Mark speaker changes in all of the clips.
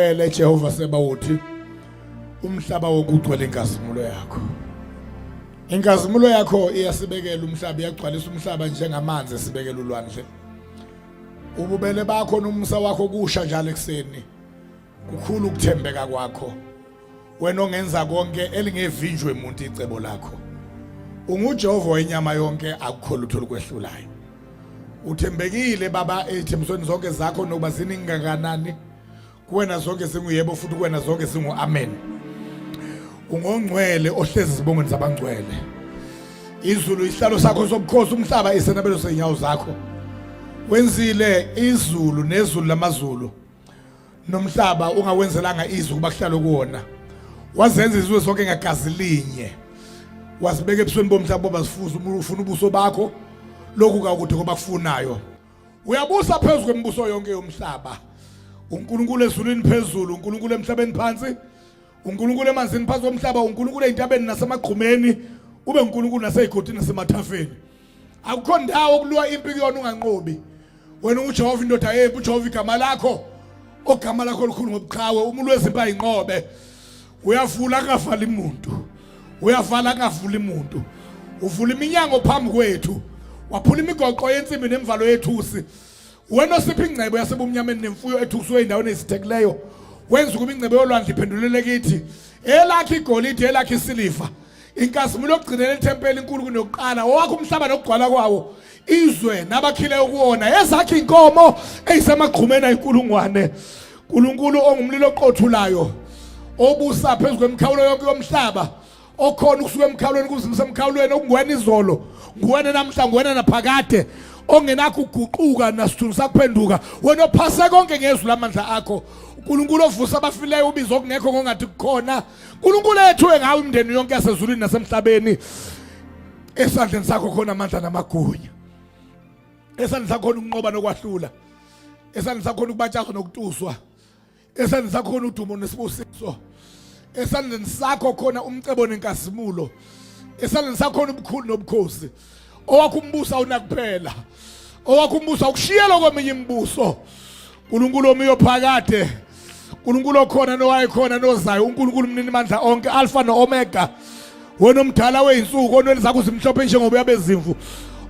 Speaker 1: Ungcwele Jehova Sebawuthi, umhlaba wonke ugcwele inkazimulo yakho. Inkazimulo yakho iyasibekela umhlaba, iyagcwalisa umhlaba njengamanzi esibekela ulwandle. Ububele bakho nomusa wakho kusha njalo ekuseni. Kukhulu ukuthembeka kwakho. Wena ongenza konke elingevinjwe umuntu icebo lakho. UnguJehova wenyama yonke, akukho lutho olukwehlulayo. Uthembekile baba ezithembisweni zonke zakho nokuba ziningi kangakanani. Kuwena zonke zinguyebo futhi kuwena zonke zingu amen. Ungongcwele ohlezi ezibongweni zabangcwele. Izulu isihlalo sakho sobukhosi, umhlaba isenabelo senyawo zakho. Wenzile izulu nezulu lamazulu nomhlaba ungawenzelanga izwi ukuba kuhlalwe kuwona. Wazenza izizwe zonke ngagazi linye. Wazibeka ebusweni bomhlaba boba zifuza ufuna ubuso bakho lokhu kakude ngoba kufunayo. Uyabusa phezu kwemibuso yonke yomhlaba. uNkulunkulu ezulwini phezulu, uNkulunkulu emhlabeni phansi, uNkulunkulu emanzini phansi komhlaba, uNkulunkulu ezintabeni nasemagqumeni, ube uNkulunkulu nasezigodini nasemathafeni. Akukho ndawo okuliwa impi kuyona unganqobi. Wena unguJehova indoda yempi, uJehova igama lakho, ogama lakho likhulu ngobuqhawe, umuntu wezimpi ayinqobe. Uyavula kungavali muntu, uyavala kungavuli muntu. Uvula iminyango phambi kwethu, waphula imigoqo yensimbi nemivalo yethusi. Wena osipha ingcebo yasebumnyameni nemfuyo ethusiwe endaweni ezithekileyo, wenza ukuba ingcebo yolwandle iphendulele kithi. Elakho igolide, elakho isiliva, inkazimulo yokugcinela ithempeli inkulu kunokuqala, owakho umhlaba nokugcwala kwawo, izwe nabakhileyo kuwona, ezakho inkomo eyisemagqumeni ayinkulungwane. Nkulunkulu ongumlilo oqothulayo, obusa phezu kwemikhawulo yonke yomhlaba, okhona ukusuka emkhawulweni kuze emkhawulweni, okunguwena izolo, nguwena namhla, nguwena naphakade, ongenakho ukuguquka nasithunzi sakuphenduka, wena ophase konke ngezwi lamandla akho. uNkulunkulu ovusa abafileyo, ubizo okungekho ngongathi kukhona. uNkulunkulu ethuwe ngawe imindeni yonke yasezulwini nasemhlabeni. Esandleni sakho khona amandla namagunya, esandleni sakho khona ukunqoba nokwahlula, esandleni sakho khona ukubatshazwa nokutuswa, esandleni sakho khona udumo nesibusiso, esandleni sakho khona umcebo nenkazimulo, esandleni sakho khona ubukhulu nobukhosi. Owakho umbuso awunakuphela, owakho umbuso awukushiyelwa kweminye imibuso. uNkulunkulu omiyo phakade, uNkulunkulu okhona nowayekhona nozayo, uNkulunkulu umninimandla onke, Alpha no-Omega, wena omdala wey'nsuku, onwele zakho zimhlophe njengoboya bezimvu,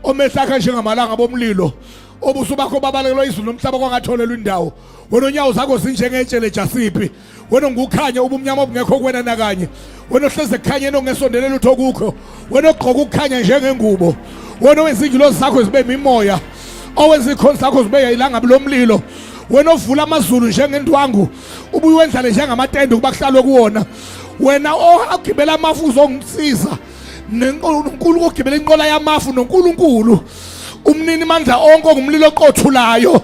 Speaker 1: omehlo akhe njengamalanga bomlilo, obuso bakho babalekelwa izulu nomhlaba kwangatholelwa indawo, wena onyawo zakho zinjengetshe lejasipi, wena ongukhanya ubumnyama obungekho kuwena nakanye, wena ohleze ekukhanyeni ongesondele lutho kukho, wena ogqoka ukukhanya njengengubo, wena owenza ingilozi zakho zibe mimoya, owenza ikhonzi zakho zibe ilangabi lomlilo, wena ovula amazulu njengendwangu, ubuye wendlale njengamatende ukuba kuhlalwe kuwona, wena ogibela amafu uzongisiza, nenkulunkulu ogibela inqola yamafu, noNkulunkulu umnini mandla onke ongumlilo oqothulayo.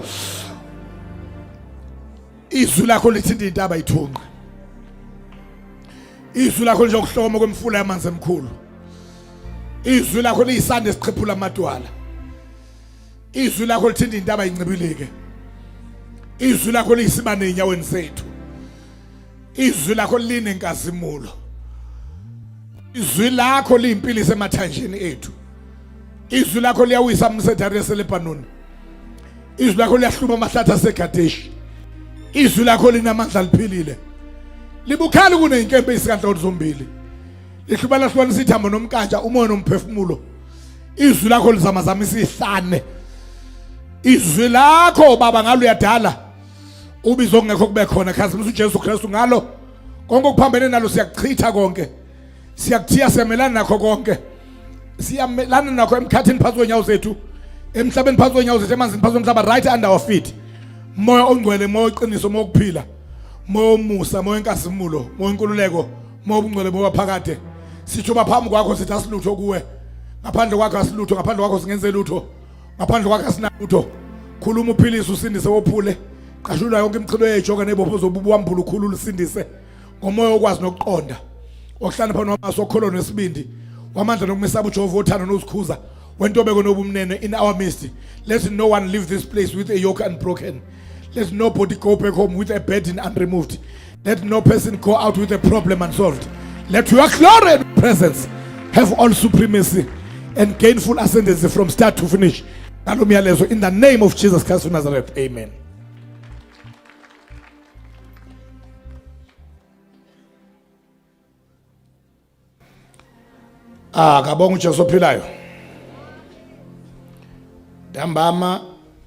Speaker 1: Izwi lakho lithinta intaba ithunqe, izwi lakho linjengokuhlokoma kwemfula yamanzi emkhulu, izwi lakho liyisanda esiqhephula amadwala, izwi lakho lithinta intaba incibilike, izwi lakho liyisibane enyaweni zethu, izwi lakho linenkazimulo, izwi lakho liyimpilisi emathanjeni ethu, izwi lakho liyawisa amsedari yaseLebanon, izwi lakho liyahluma amahlathi aseGadeshi, izwi lakho linamandla liphilile, libukhali kuneyinkembe isikanhlonhlo zombili, lihlubana hlukanisa ithambo nomkantsha, umoya nomphefumulo. Izwi lakho lizamazamisa ihlane, izwi lakho baba ngalo uyadala ubizo okungekho kube khona. Khazimisa uJesu Kristu ngalo, konke okuphambene nalo siyakuchitha konke, siyakuthiya, siyamelana nakho konke, siyamelana nakho emkhathini phansi kwenyawo zethu, emhlabeni phansi kwenyawo zethu, emanzini phansi komhlaba, right under our feet. Moya ongcwele, moya oqiniso, moya okuphila, moya omusa, moya enkazimulo, moya enkululeko, moya obungcwele, moya phakade, sithuba phambi kwakho, sithi asilutho kuwe, ngaphandle kwakho asilutho, ngaphandle kwakho singenze lutho, ngaphandle kwakho asinalutho. Khuluma uphilise, usindise, wophule, qashulwa yonke imichilo yejoka nebopho zobubu, wambula, ukhulula, usindise ngomoya okwazi nokuqonda, okuhlakanipha namaso, okholo nesibindi, wamandla nokumesaba uJehova, othando nozikhuza, wentobeko nobumnene. In our midst, let no one leave this place with a yoke unbroken. Let nobody go back home with a burden unremoved. Let no person go out with a problem unsolved. Let your glory and presence have all supremacy and gain full ascendancy from start to finish. Ngalo myalezo, in the name of Jesus Christ of Nazareth, amen. Ah, kabonga uJesu ophilayo. Ntambama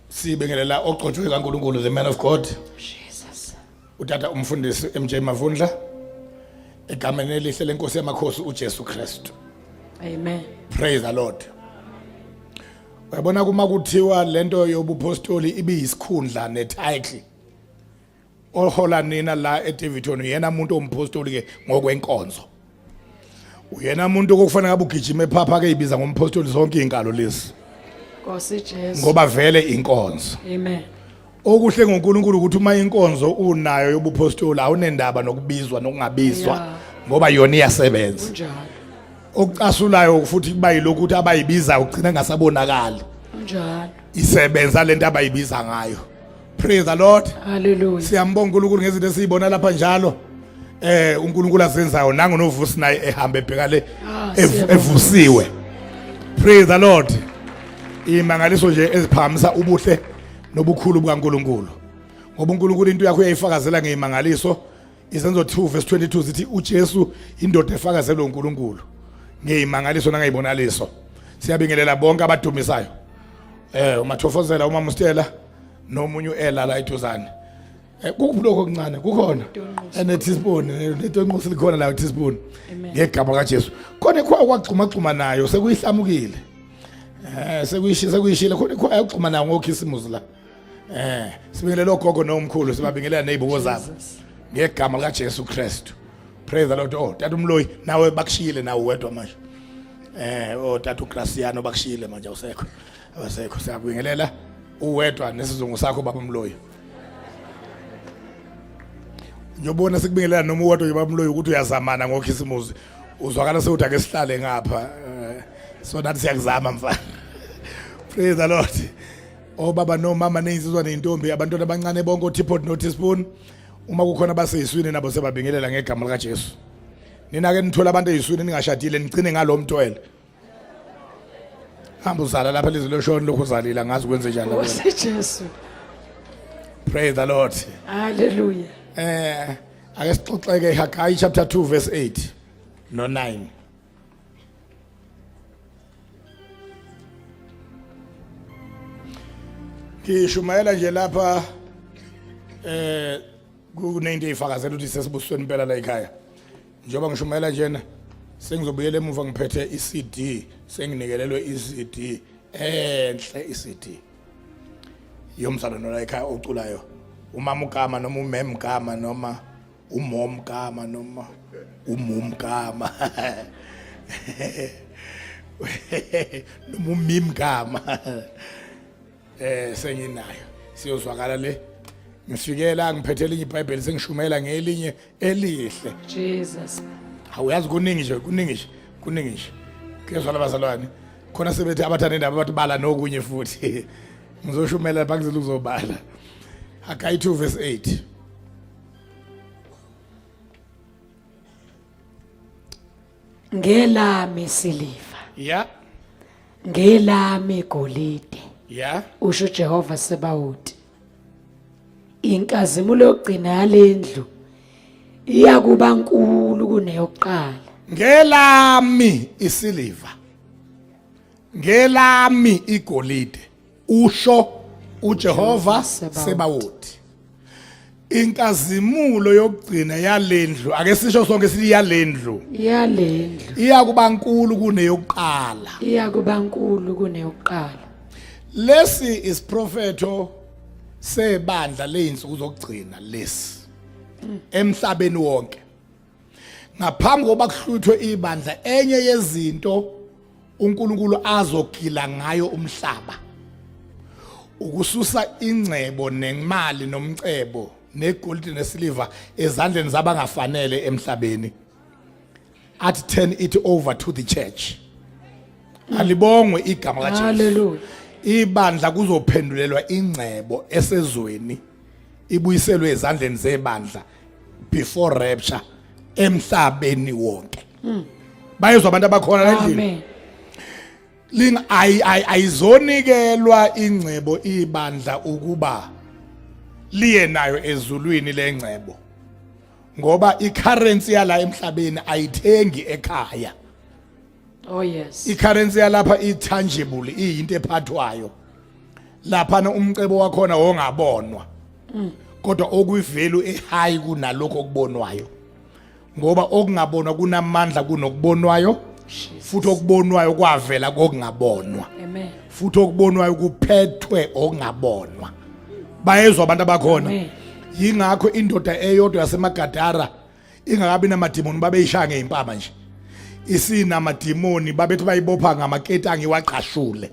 Speaker 1: sibingelela ogcotshwe kaNkulunkulu the man of God.
Speaker 2: Jesus.
Speaker 1: Utata umfundisi MJ Mavundla egameni elihle lenkosi yamakhosi uJesu Kristu.
Speaker 2: Amen.
Speaker 1: Praise the Lord. Uyabona kuma kuthiwa lento yobupostoli ibiyisikhundla netitle. Ohola nina la eDaveyton uyena umuntu ompostoli ke ngokwenkonzo. Uyena umuntu okufanele ngabe ugijima ephapha ke ibiza ngompostoli zonke izinkalo lezi.
Speaker 2: Nkosi Jesu.
Speaker 1: Ngoba vele inkonzo.
Speaker 2: Amen.
Speaker 1: Okuhle ngoNkulunkulu ukuthi uma inkonzo unayo yobupostoli awunendaba nokubizwa nokungabizwa ngoba yona iyasebenza.
Speaker 2: Kunjalo.
Speaker 1: Okucasulayo futhi kuba yilokhu ukuthi abayibiza ugcina ngasabonakali.
Speaker 2: Kunjalo.
Speaker 1: Isebenza lento abayibiza ngayo. Praise the Lord.
Speaker 2: Hallelujah.
Speaker 1: Siyambonga uNkulunkulu ngezinto esizibona lapha njalo. Eh uNkulunkulu azenzayo nangu novusi naye ehambe ebheka le
Speaker 2: ah,
Speaker 1: evusiwe. Praise the Lord. Imangaliso nje eziphakamisa ubuhle nobukhulu bukaNkulunkulu. Ngoba uNkulunkulu into yakho uyayifakazela ngeyimangaliso. Izenzo 2 verse 22 zithi uJesu indoda efakazelwe uNkulunkulu ngeyimangaliso nangeyibonaliso. Siyabingelela bonke abadumisayo. Eh umathofozela umama uStella nomunye uEla la eduzane. Eh kukubulokho okuncane kukhona. Ene teaspoon netonqosi likhona la teaspoon. Ngegama kaJesu. Khona ikhwaya kwagxuma gxuma nayo sekuyihlamukile. Eh sekuyishisa sekuyishile khona ikhwaya yagxuma nayo ngokhisimusi la. Eh sibingelela ogogo nomkhulu sibabingelela nezibuko zabo. Ngegama likaJesu Kristu. Praise the Lord. Oh tata umloyi nawe bakushiyile nawe wedwa manje. Eh oh tata uGraciano bakushiyile manje awusekho. Abasekho siyakubingelela uwedwa nesizungu sakho baba umloyi. Ngiyobona sikubingelela noma uwedwa nje baba umloyi ukuthi uyazamana ngokhisimuzi. Uzwakala sewuthi ake sihlale ngapha. Eh, so nathi siyakuzama mfana. Praise the Lord. Obaba nomama nezinsizwa nezintombi abantwana abancane bonke oteapot no teaspoon uma kukhona abaseyiswini nabo sebabingelela ngegama lika Jesu. Nina ke nithola abantu eyiswini ningashadile nigcine ngalomthwele. Hamba uzala lapha lizwi loshoni lokhu uzalile angazi kwenze njani lapha.
Speaker 2: Nkosi Jesu.
Speaker 1: Praise the Lord.
Speaker 2: Hallelujah.
Speaker 1: Eh ake sixoxeke Haggai chapter 2 verse 8 no 9. Ngishumayela nje lapha eh kunento eyifakazela ukuthi sesibusweni impela la ekhaya. Njengoba ngishumayela njena sengizobuyela emuva ngiphethe iCD senginikelelwe iCD enhle iCD yomzalwane la ekhaya oculayo umama ugama noma umem gama noma umom gama noma umum gama noma umim gama eh senginayo siyozwakala le ngifikela ngiphethe elinye iBhayibheli sengishumela ngelinye elihle
Speaker 2: Jesus
Speaker 1: awuyazi kuningi nje kuningi nje kuningi nje kuyezwala bazalwane khona sebethi abathanda indaba bathi bala nokunye futhi ngizoshumela lapha ngizile ukuzobala Haggai 2 verse 8
Speaker 2: Ngelami siliva
Speaker 1: yeah
Speaker 2: ngelami igolide
Speaker 1: yeah
Speaker 2: usho Jehova Sebawoti inkazimulo yokugcina yalendlu iyakuba nkulu kuneyokuqala
Speaker 1: ngelami isiliva ngelami igolide usho uJehova Sebawoti inkazimulo yokugcina yalendlu ake sisho sonke sithi yalendlu
Speaker 2: yalendlu
Speaker 1: iyakuba nkulu kuneyokuqala
Speaker 2: iyakuba nkulu kuneyokuqala
Speaker 1: lesi isiprofetho sebandla leyinsuku zokugcina lesi emhlabeni wonke ngaphambi kokuba kuhluthwe ibandla enye yezinto uNkulunkulu azogila ngayo umhlaba ukususa ingcebo nemali nomcebo negolide nesiliva ezandleni zabangafanele emhlabeni athi turn it over to the church alibongwe igama kaJesu
Speaker 2: Hallelujah
Speaker 1: ibandla kuzophendulelwa ingcebo esezweni ibuyiselwe ezandleni zebandla before rapture emhlabeni wonke bayezwa abantu abakhona la endlini
Speaker 2: Amen
Speaker 1: ling ayizonikelwa ingcebo ibandla ukuba liye nayo ezulwini lengcebo ngoba icurrency yala emhlabeni ayithengi ekhaya
Speaker 2: Oh yes.
Speaker 1: Icurrency yalapha i-tangible, iyinto ephathwayo. Laphana umcebo wakhona wongabonwa. Kodwa okuyivalue ehigh kunalokho okubonwayo. Ngoba okungabonwa kunamandla kunokubonwayo. Futhi okubonwayo kwavela kokungabonwa.
Speaker 2: Amen.
Speaker 1: Futhi okubonwayo kuphethwe okungabonwa. Bayezwa abantu abakhona. Yingakho indoda eyodwa yaseMagadara ingakabi namadimoni babeyishaya ngeimpama nje isinamadimoni babethi bayibopha ngamaketanga iwaqashule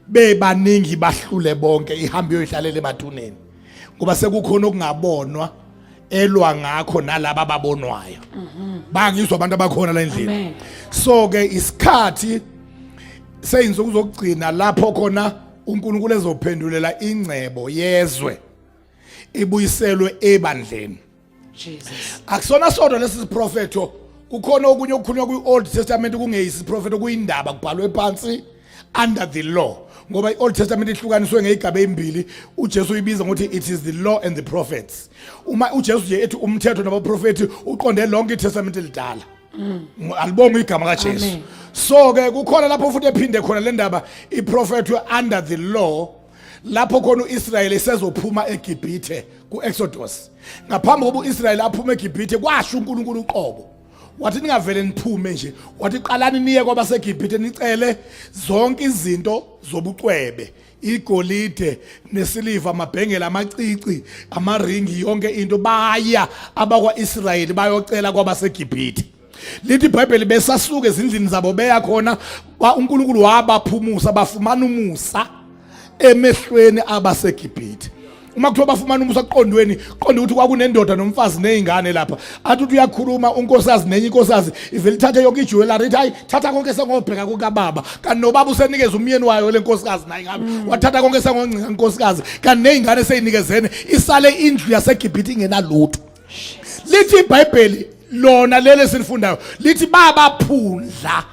Speaker 1: bebaningi bahlule bonke ihambe iyoyihlalela emathuneni ngoba sekukhona okungabonwa elwa ngakho nalaba ababonwayo bangizwa abantu abakhona la endlini so ke isikhathi seyinsuku zokugcina lapho khona uNkulunkulu ezophendulela ingcebo yezwe ibuyiselwe ebandleni.
Speaker 2: Jesus.
Speaker 1: Akusona sodwa lesi siprofetho, kukhona okunye okukhulunywa kwi-Old Testament kungeyisiprofetho, kuyindaba kubhalwe phansi under the law, ngoba i-Old Testament ihlukaniswe ngeyigaba ezimbili. UJesu uyibiza ngokuthi it is the law and the prophets. Uma uJesu nje ethi umthetho nabaprofethi, uqonde lonke iTestament elidala. Alibonge igama kaJesu. So ke kukhona lapho futhi ephinde khona le ndaba iprofetho under the law, lapho khona uIsrayeli esezophuma eGibhithe kuExodus. Ngaphambi kokuba uIsrayeli aphume eGibhithe, kwasho uNkulunkulu uqobo wathi ningavele niphume nje, wathi qalani niye kwabaseGibhithe nicele zonke izinto zobucwebe, igolide nesiliva, amabhengela, amacici, amaringi, yonke into. Baya abakwaIsrayeli bayocela kwabaseGibhithe. Lithi iBhayibheli besasuka ezindlini zabo beya khona, uNkulunkulu wabaphumusa, bafumana umusa emehlweni abaseGibhithe. Uma kuthiwa bafumana umusa, kuqondweni qonda ukuthi kwakunendoda nomfazi nezingane lapha. Athi uthi uyakhuluma unkosikazi nenye inkosikazi ivele ithathe yonke ijewelry, ithi hayi, thatha konke sengobheka kukababa, kanti nobaba usenikeza umyeni wayo le nkosikazi naye ngabe wathatha konke sengongcinga inkosikazi, kanti nezingane seyinikezene, isale indlu yaseGibhithe ingenalutho. Lithi iBhayibheli lona leli esilifundayo, lithi babaphundla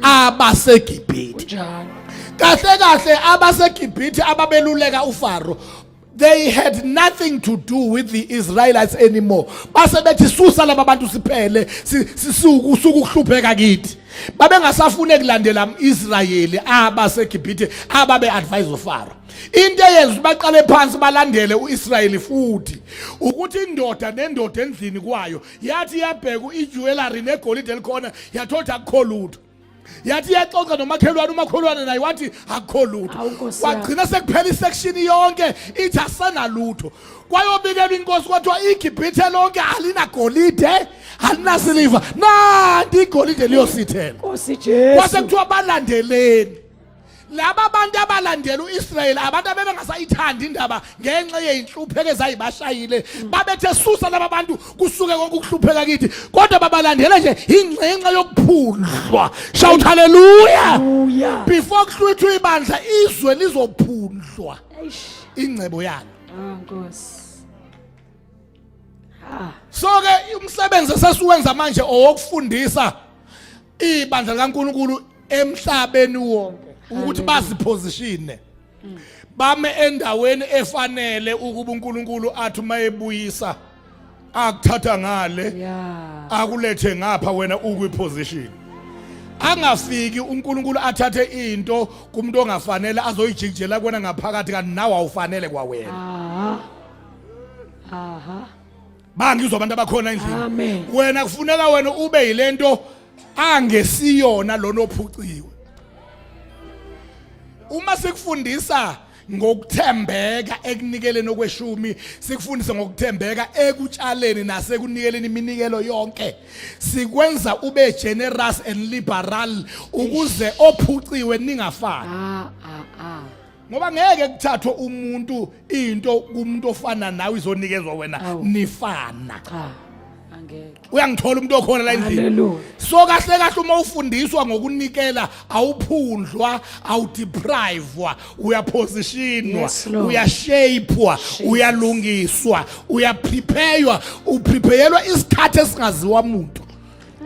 Speaker 1: abaseGibhithe.
Speaker 2: Kunjalo.
Speaker 1: Kahle kahle abaseGibhithe ababeluleka uFaro, they had nothing to do with the Israelites anymore. Base bethi susa laba bantu siphele, sisuku usuku ukuhlupheka kithi. Babengasafune kulandela Israyeli abaseGibhithe ababe advise uFaro. Into eyenza baqale phansi balandele uIsrayeli futhi ukuthi indoda nendoda endlini kwayo yathi yabheka ijewelry negolide elikhona, yathola ukuthi akukho lutho. Yathi iyaxoxa nomakhelwane, umakhelwane naye wathi akukho lutho.
Speaker 2: Awu, Nkosi yami.
Speaker 1: Kwagcina sekuphela isection yonke ithi asanalutho. Kwayobikelwa inkosi kwathiwa iGibhithe lonke alinagolide, alinasiliva, nanti igolide liyosithela.
Speaker 2: Nkosi Jesu.
Speaker 1: Kwase kuthiwa balandeleni laba bantu abalandela uIsrayeli, abantu abebengasayithandi indaba ngenxa yeyinhlupheko ezayibashayile. Babethe susa laba bantu kusuke konke ukuhlupheka kithi, kodwa babalandela nje ingxenxa yokuphundlwa. Shout hallelujah.
Speaker 2: Hallelujah.
Speaker 1: Before kuhlwithwa ibandla, izwe lizophundlwa
Speaker 2: Eish.
Speaker 1: ingcebo yalo.
Speaker 2: Ah Nkosi. Ah.
Speaker 1: So ke umsebenzi esesiwenza manje owokufundisa ibandla likaNkuluNkulu emhlabeni wonke ukuthi bazipositione, bame endaweni efanele ukuba uNkulunkulu athi mayebuyisa akuthatha ngale akulethe ngapha, wena ukwi position. Angafiki uNkulunkulu athathe into kumuntu ongafanele azoyijikijela kuwena ngaphakathi, kanti nawe awufanele kwawena.
Speaker 2: Aha. Aha.
Speaker 1: Bangizwa abantu abakhona endlini?
Speaker 2: Amen.
Speaker 1: Wena kufuneka wena ube yilento angesiyona lona ophuciwe. Uma sikufundisa ngokuthembeka ekunikeleni okweshumi, sikufundise ngokuthembeka ekutshaleni nasekunikeleni iminikelo yonke, sikwenza ube generous and liberal ukuze ophuciwe ningafani.
Speaker 2: Ah ah ah.
Speaker 1: Ngoba ngeke kuthathwe umuntu into kumuntu ofana nawe izonikezwa wena
Speaker 2: Awu.
Speaker 1: nifana.
Speaker 2: Cha. Angeke.
Speaker 1: Uyangithola umuntu okhona la endlini?
Speaker 2: Hallelujah.
Speaker 1: So kahle kahle uma ufundiswa ngokunikela, awuphundlwa, awudeprivewa, uyapositionwa,
Speaker 2: Yes, Lord.
Speaker 1: uyashapewa, uyalungiswa, uyaprepare, upreparelwa isikhathi esingaziwa umuntu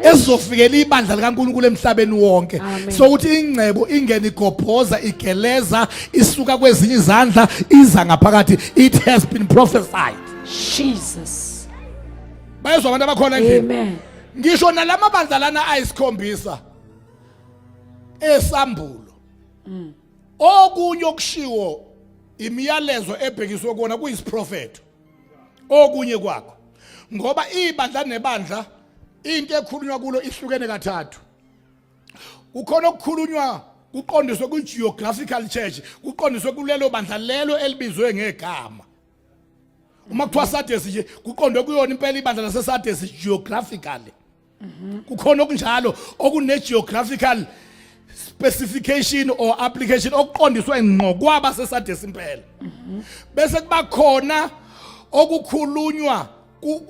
Speaker 1: esizofikela ibandla likaNkulunkulu emhlabeni wonke.
Speaker 2: Amen.
Speaker 1: Sokuthi ingcebo ingene igobhoza, igeleza, isuka kwezinye izandla iza ngaphakathi. It has been prophesied.
Speaker 2: Jesus.
Speaker 1: Bayezwa abantu abakhona endlini?
Speaker 2: Amen.
Speaker 1: Ngisho nalamabandla lana ayisikhombisa. Esambulo. Okunye okushiwo imiyalezo ebhekiswe kona kuyisiprofetho. Okunye kwakho. Ngoba ibandla nebandla into ekhulunywa kulo ihlukene kathathu. Kukhona okukhulunywa kuqondiswe kwi-geographical church, kuqondiswe kulelo bandla lelo elibizwe ngegama. Uma kuthiwa Sardis nje kuqondwe kuyona impela ibandla laseSardis geographically. Kukhona okunjalo okune geographical specification or application okuqondiswe ngqo kwaba seSardis impela. Bese kuba khona okukhulunywa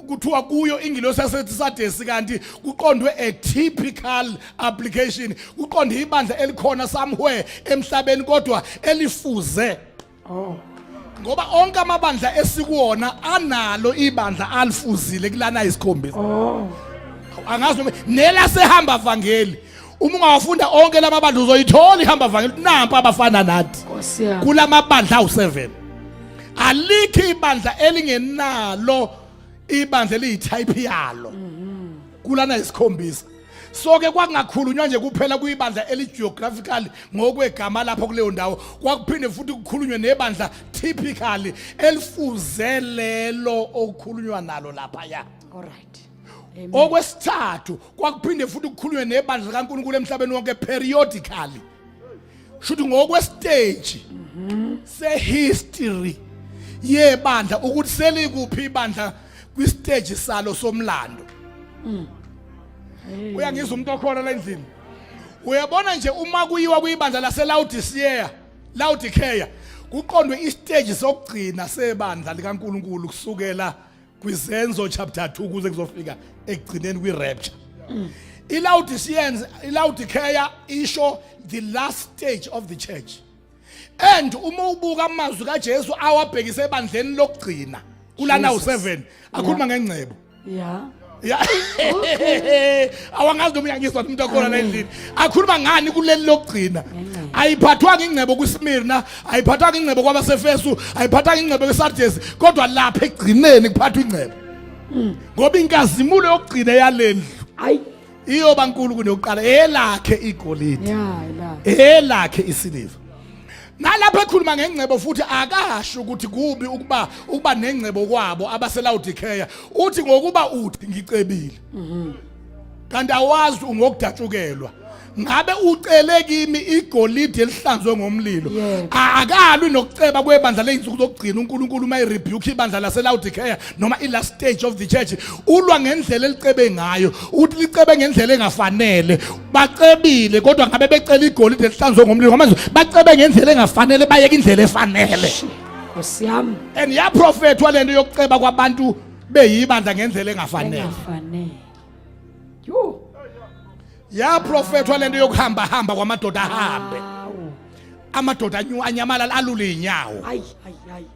Speaker 1: kuthiwa kuyo ingilosi yaseSardis kanti kuqondwe a typical application, kuqonde ibandla elikhona somewhere emhlabeni kodwa elifuze.
Speaker 2: Oh.
Speaker 1: Ngoba onke amabandla esikuwona analo ibandla alifuzile kulana isikhombisa.
Speaker 2: Oh.
Speaker 1: Angazi noma nelasehamba vangeli. Uma ungawafunda onke lamabandla uzoyithola ihamba vangeli nampa abafana nathi.
Speaker 2: Nkosi yami.
Speaker 1: Kulamabandla awu7. Alikho ibandla elingenalo ibandla eliyitype yalo. Kulana isikhombisa. So ke kwakungakhulunywa nje kuphela kuyibandla eligeographically ngokwegama lapho kuleyo ndawo, kwakuphinde futhi kukhulunywe nebandla typically elifuze lelo okukhulunywa nalo laphaya.
Speaker 2: All right. Amen.
Speaker 1: Okwesithathu kwakuphinde futhi kukhulunywe nebandla likaNkulunkulu emhlabeni wonke periodically. Shuthi ngokwestage sehistory yebandla ukuthi selikuphi ibandla kwistage salo somlando. Uyangizwa umuntu okhona la endlini? Uyabona nje uma kuyiwa kuyibandla laseLaodicea, Laodicea, kuqondwe istage sokugcina sebandla likaNkuluNkulu kusukela kwizenzo chapter 2 kuze kuzofika ekugcineni kwi-rapture. ILaodiceans, iLaodicea isho the last stage of the church. And uma ubuka amazwi kaJesu awabhekise ebandleni lokugcina kulana u7 akhuluma ngengcebo.
Speaker 2: Yeah.
Speaker 1: Ya. Awangazi noma uyangizwa umuntu okhona la endlini. Akhuluma ngani kuleli lokugcina? Ayiphathwanga ingcebo kuSmirna, ayiphathwanga ingcebo kwabaseFesu, ayiphathwanga ingcebo kweSardis, kodwa lapha ekugcineni kuphathwa ingcebo. Ngoba inkazimulo yokugcina yalendlu
Speaker 2: Ayi.
Speaker 1: iyoba nkulu kunokuqala, elakhe igolide.
Speaker 2: Yeah, la.
Speaker 1: Elakhe isiliva. Nalapho ekhuluma ngengcebo futhi akasho ukuthi kubi ukuba nengcebo kwabo abaseLaodikea, uthi ngokuba uthi ngicebile. Kanti awazi ungokudatshukelwa. Ngabe ucele kimi igolide elihlanzwe ngomlilo. Akalwi nokuceba kwebandla leyinsuku zokugcina. uNkulunkulu uma erebuke ibandla laseLaodikea noma i-last stage of the church, ulwa ngendlela elicebe ngayo, uthi licebe ngendlela engafanele. Bacebile kodwa ngabe becela igolide elihlanzwe ngomlilo, ngamazwi bacebe ngendlela engafanele, bayeke indlela efanele.
Speaker 2: Nkosi yami.
Speaker 1: And yaprofethwa lento yokuceba kwabantu beyibandla ngendlela engafanele.
Speaker 2: Engafanele. Yo.
Speaker 1: Yaprofethwa lento yokuhamba hamba kwamadoda ahambe.
Speaker 2: Awu.
Speaker 1: Amadoda anyamalala alule inyawo.
Speaker 2: Ayi ayi ayi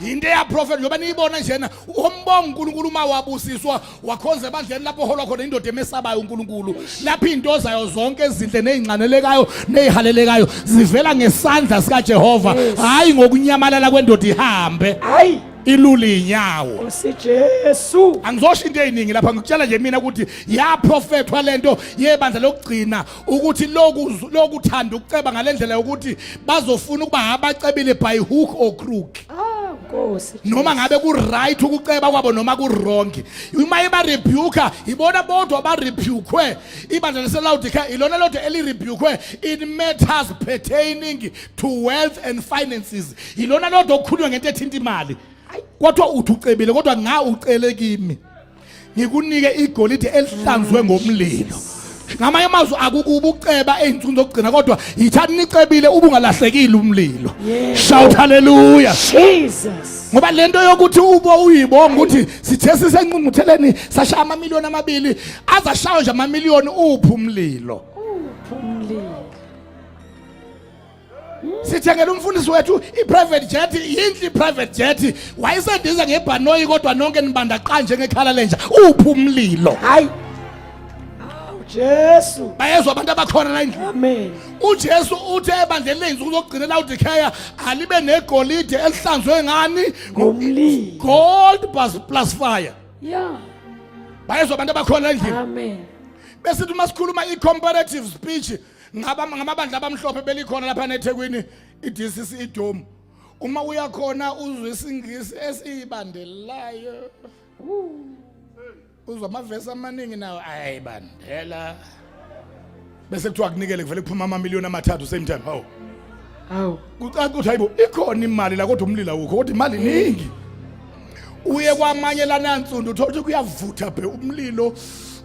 Speaker 2: ayi.
Speaker 1: Into eyaprofet njengoba niyibona njena, umbonga uNkulunkulu uma wabusiswa wakhonza ebandleni lapho holwa khona indoda emesabayo uNkulunkulu, lapho izinto zayo zonke ezinhle nezincanelekayo nezihalelekayo zivela ngesandla sikaJehova, hayi ngokunyamalala kwendoda ihambe
Speaker 2: Ayi.
Speaker 1: ilule inyawo.
Speaker 2: Nkosi Jesu.
Speaker 1: Angizosho into eziningi lapha, ngikutshela nje mina ukuthi yaprofethwa lento yebandla lokugcina ukuthi lokhu lokuthanda ukuceba ngalendlela yokuthi bazofuna ukuba abacebile by hook or crook.
Speaker 2: Ah, Nkosi.
Speaker 1: Noma ngabe ku right ukuceba kwabo noma ku wrong, uma iba rebuke ibona bodwa ba rebuke. Ibandla laseLaodicea ilona lodwa eli rebuke in matters pertaining to wealth and finances, ilona lodwa okukhulunywa ngento ethinta imali. Kodwa uthi ucebile kodwa nga ucele kimi ngikunike igolide elihlanzwe ngomlilo. Ngamanye amazwi akukuba ukuceba ey'nsukwini zokugcina, kodwa yithani nicebile ubungalahlekile umlilo. Shout hallelujah.
Speaker 2: Jesus.
Speaker 1: Ngoba lento yokuthi ubo uyibonga ukuthi sithe sisenqungqutheleni sashaya amamiliyoni amabili, azashawa nje amamiliyoni, uphi umlilo?
Speaker 2: Uphi umlilo?
Speaker 1: Sithengele umfundisi wethu i-private jet, yinhle i-private jet, wayesendiza ngebhanoyi kodwa nonke nibanda qa njengekhala lenja, uphi umlilo?
Speaker 2: Hayi. Awu Jesu.
Speaker 1: Bayezwa abantu abakhona la endlini.
Speaker 2: Amen.
Speaker 1: uJesu uthe ebandleni ley'nsuku zokugcina eLaodikea alibe negolide elihlanzwe ngani?
Speaker 2: Ngomlilo.
Speaker 1: Gold plus fire.
Speaker 2: Yeah.
Speaker 1: Bayezwa abantu abakhona la endlini.
Speaker 2: Amen.
Speaker 1: Bese uma sikhuluma i-comparative speech Ngaba ngamabandla abamhlophe belikhona lapha neThekwini iDCC iDome. Uma uyakhona uzwe isingisi esibandelayo. Uzwa amavesi amaningi nawo ayibandela. Bese kuthiwa kunikele kuvele kuphuma amamiliyoni amathathu same time. Hawu.
Speaker 2: Hawu.
Speaker 1: Kucaca ukuthi hayibo ikhona imali la kodwa umlilo awukho kodwa imali iningi. Uye kwamanye lana nsundu uthola ukuthi kuyavutha bhe umlilo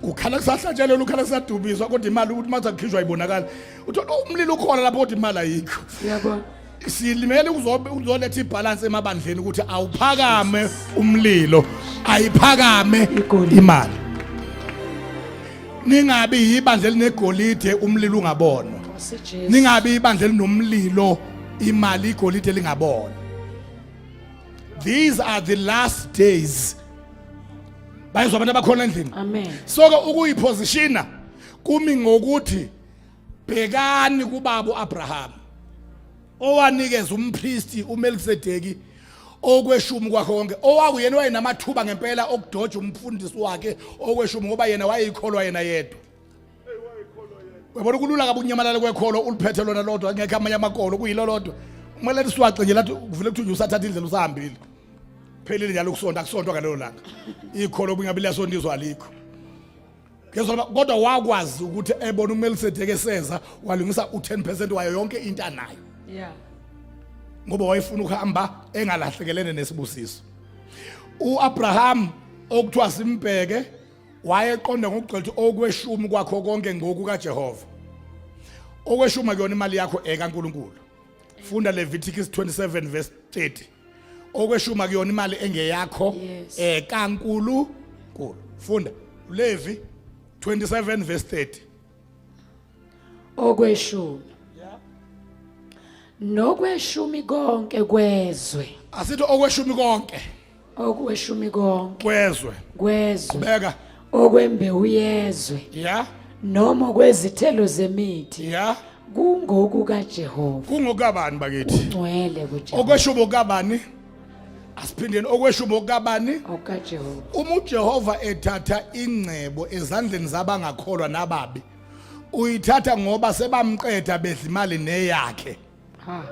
Speaker 1: ukhala kusahlatshelelwa ukhala kusadubiswa kodwa imali ukuthi maze kukhishwa ibonakala. Uthola umlilo ukhona lapho kodwa imali ayikho.
Speaker 2: Uyabona?
Speaker 1: Silimele uzoletha ibalance emabandleni ukuthi awuphakame umlilo ayiphakame imali. Ningabi yibandla elinegolide umlilo ungabonwa. Ningabi ibandla elinomlilo imali igolide lingabonwa. These are the last days. Bayezwa abantu abakhona endlini.
Speaker 2: Amen.
Speaker 1: So ke ukuyipositiona kumi ngokuthi bhekani kubaba uAbraham owanikeza umpristi uMelkisedeki okweshumi kwakho konke owakuyena wayenamathuba ngempela okudoja umfundisi wakhe okweshumi ngoba yena wayeyikholwa yena yedwa. Uyabona kulula kabi ukunyamalala kwekholo uliphethe lona lodwa ngekho amanye amakolo kuyilo lodwa. Uma lethi siwaxe nje lathi kuvele kuthiwa nje usathatha indlela usahambile. Phelile njalo ukusonta akusontwa ngalelo langa. Ikholo kungabe liyasondizwa alikho. Ngezwa kodwa wakwazi ukuthi ebona uMelkisedeki eseza walungisa u10% wayo yonke into anayo.
Speaker 2: Yeah.
Speaker 1: Ngoba wayefuna ukuhamba engalahlekelene nesibusiso. uAbraham okuthiwa simbheke wayeqonda ngokugcwele ukuthi okweshumi kwakho konke ngoku kaJehova. Okweshumi akuyona imali yakho ekaNkuluNkulu. Funda Leviticus 27 verse 30. Okweshumi akuyona imali engeyakho
Speaker 2: Yes.
Speaker 1: ekaNkuluNkulu. Funda Levi 27 verse 30.
Speaker 2: Okweshumi. Nokweshumi konke kwezwe.
Speaker 1: Asithi okweshumi konke.
Speaker 2: Okweshumi konke
Speaker 1: kwezwe.
Speaker 2: Kwezwe.
Speaker 1: Beka.
Speaker 2: Okwembewu yezwe.
Speaker 1: Yeah.
Speaker 2: Noma kwezithelo zemithi.
Speaker 1: Yeah.
Speaker 2: KungokukaJehova.
Speaker 1: Kungokabani bakithi?
Speaker 2: Ngcwele kuJehova.
Speaker 1: Okweshumi okabani? Asiphindeni okweshumi okabani?
Speaker 2: OkaJehova.
Speaker 1: Uma uJehova ethatha ingcebo ezandleni zabangakholwa nababi, uyithatha ngoba sebamqeda bedla imali neyakhe.
Speaker 2: Ha.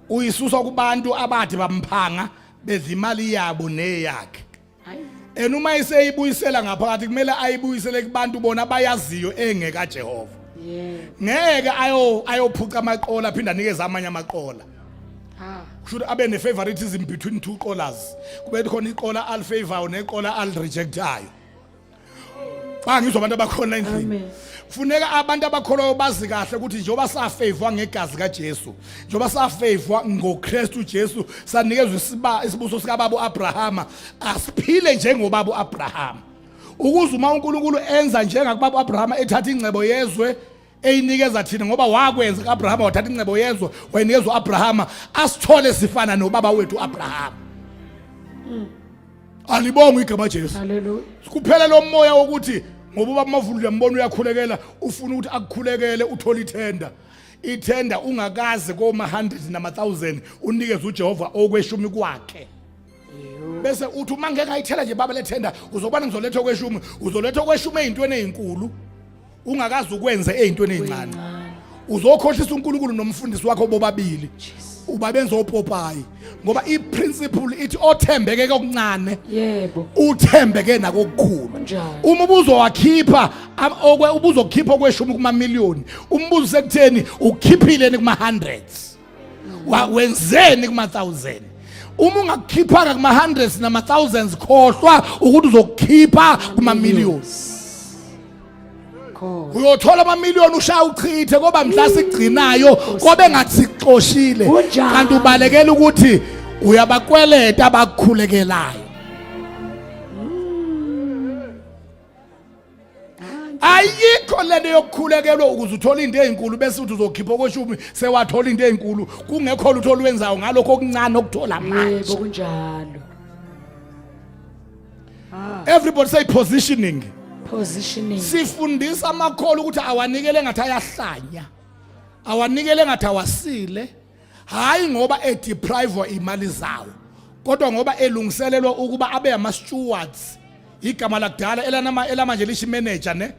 Speaker 1: Uyisusa kubantu abathi bamphanga bedla imali yabo neyakhe.
Speaker 2: Hayi.
Speaker 1: And uma eseyibuyisela ngaphakathi kumele ayibuyisele kubantu bona abayaziyo engeka Jehova.
Speaker 2: Yeah.
Speaker 1: Ngeke ayo ayophuca amaqola aphinda anikeze amanye amaqola.
Speaker 2: Ha.
Speaker 1: Kusho ukuthi abe ne favoritism between two qolas. Kube khona iqola al favor neqola al rejectayo. Cha ngizwa abantu abakhona endlini.
Speaker 2: Amen.
Speaker 1: Kufuneka abantu abakholwayo bazi kahle ukuthi njengoba safavor ngegazi kaJesu, njengoba safavor ngoKristu Jesu, sanikezwa isiba isibuso sikababa uAbrahama, asiphile njengobaba uAbrahama. Ukuze uma uNkulunkulu enza njengakubaba uAbrahama ethatha ingcebo yezwe eyinikeza thina ngoba wakwenza kaAbrahama wathatha ingcebo yezwe wayinikeza uAbrahama asithole sifana nobaba wethu uAbrahama. Alibongwe igama Jesu.
Speaker 2: Hallelujah.
Speaker 1: Kuphela lo moya wokuthi ngoba ubaba Mavulu uyambona uyakhulekela ufuna ukuthi akukhulekele uthole ithenda. Ithenda ungakaze koma 100 nama 1000 unikeze uJehova okweshumi kwakhe. Bese uthi uma ngeke ayithela nje baba lethenda uzobona ngizoletha okweshumi uzoletha okweshumi ezintweni ezinkulu ungakaze ukwenze ezintweni ezincane. Uzokhohlisa uNkulunkulu nomfundisi wakho bobabili. Ubabenza opopayi ngoba iprinciple ithi othembeke kokuncane
Speaker 2: Yebo.
Speaker 1: uthembeke nakokukhulu.
Speaker 2: Kunjalo.
Speaker 1: Uma ubuzowakhipha okwe ubuzokhipha okweshumi kuma million umbuzo sekutheni ukhiphileni kuma hundreds wenzeni kuma thousand uma ungakukhiphanga kuma hundreds nama thousands khohlwa ukuthi uzokukhipha kuma millions
Speaker 2: Khona.
Speaker 1: Uyothola amamiliyoni ushaya uchithe koba mhla sigcinayo kobe ngathi sikuxoshile
Speaker 2: Kunjalo.
Speaker 1: kanti ubalekela ukuthi uyabakweleta abakukhulekelayo. Ayikho lento yokukhulekelwa ukuze uthole into ezinkulu bese uthi uzokhipha okweshumi sewathola into ezinkulu kungekho lutho olwenzayo ngalokho okuncane okuthola manje.
Speaker 2: Yebo kunjalo.
Speaker 1: Everybody say positioning.
Speaker 2: Positioning.
Speaker 1: Sifundisa amakholwa ukuthi awanikele ngathi ayahlanya. Awanikele ngathi awasile. Hayi ngoba edeprive imali zawo. Kodwa ngoba elungiselelwa ukuba abe ama stewards. Igama lakudala elanama elamanje lisho manager ne.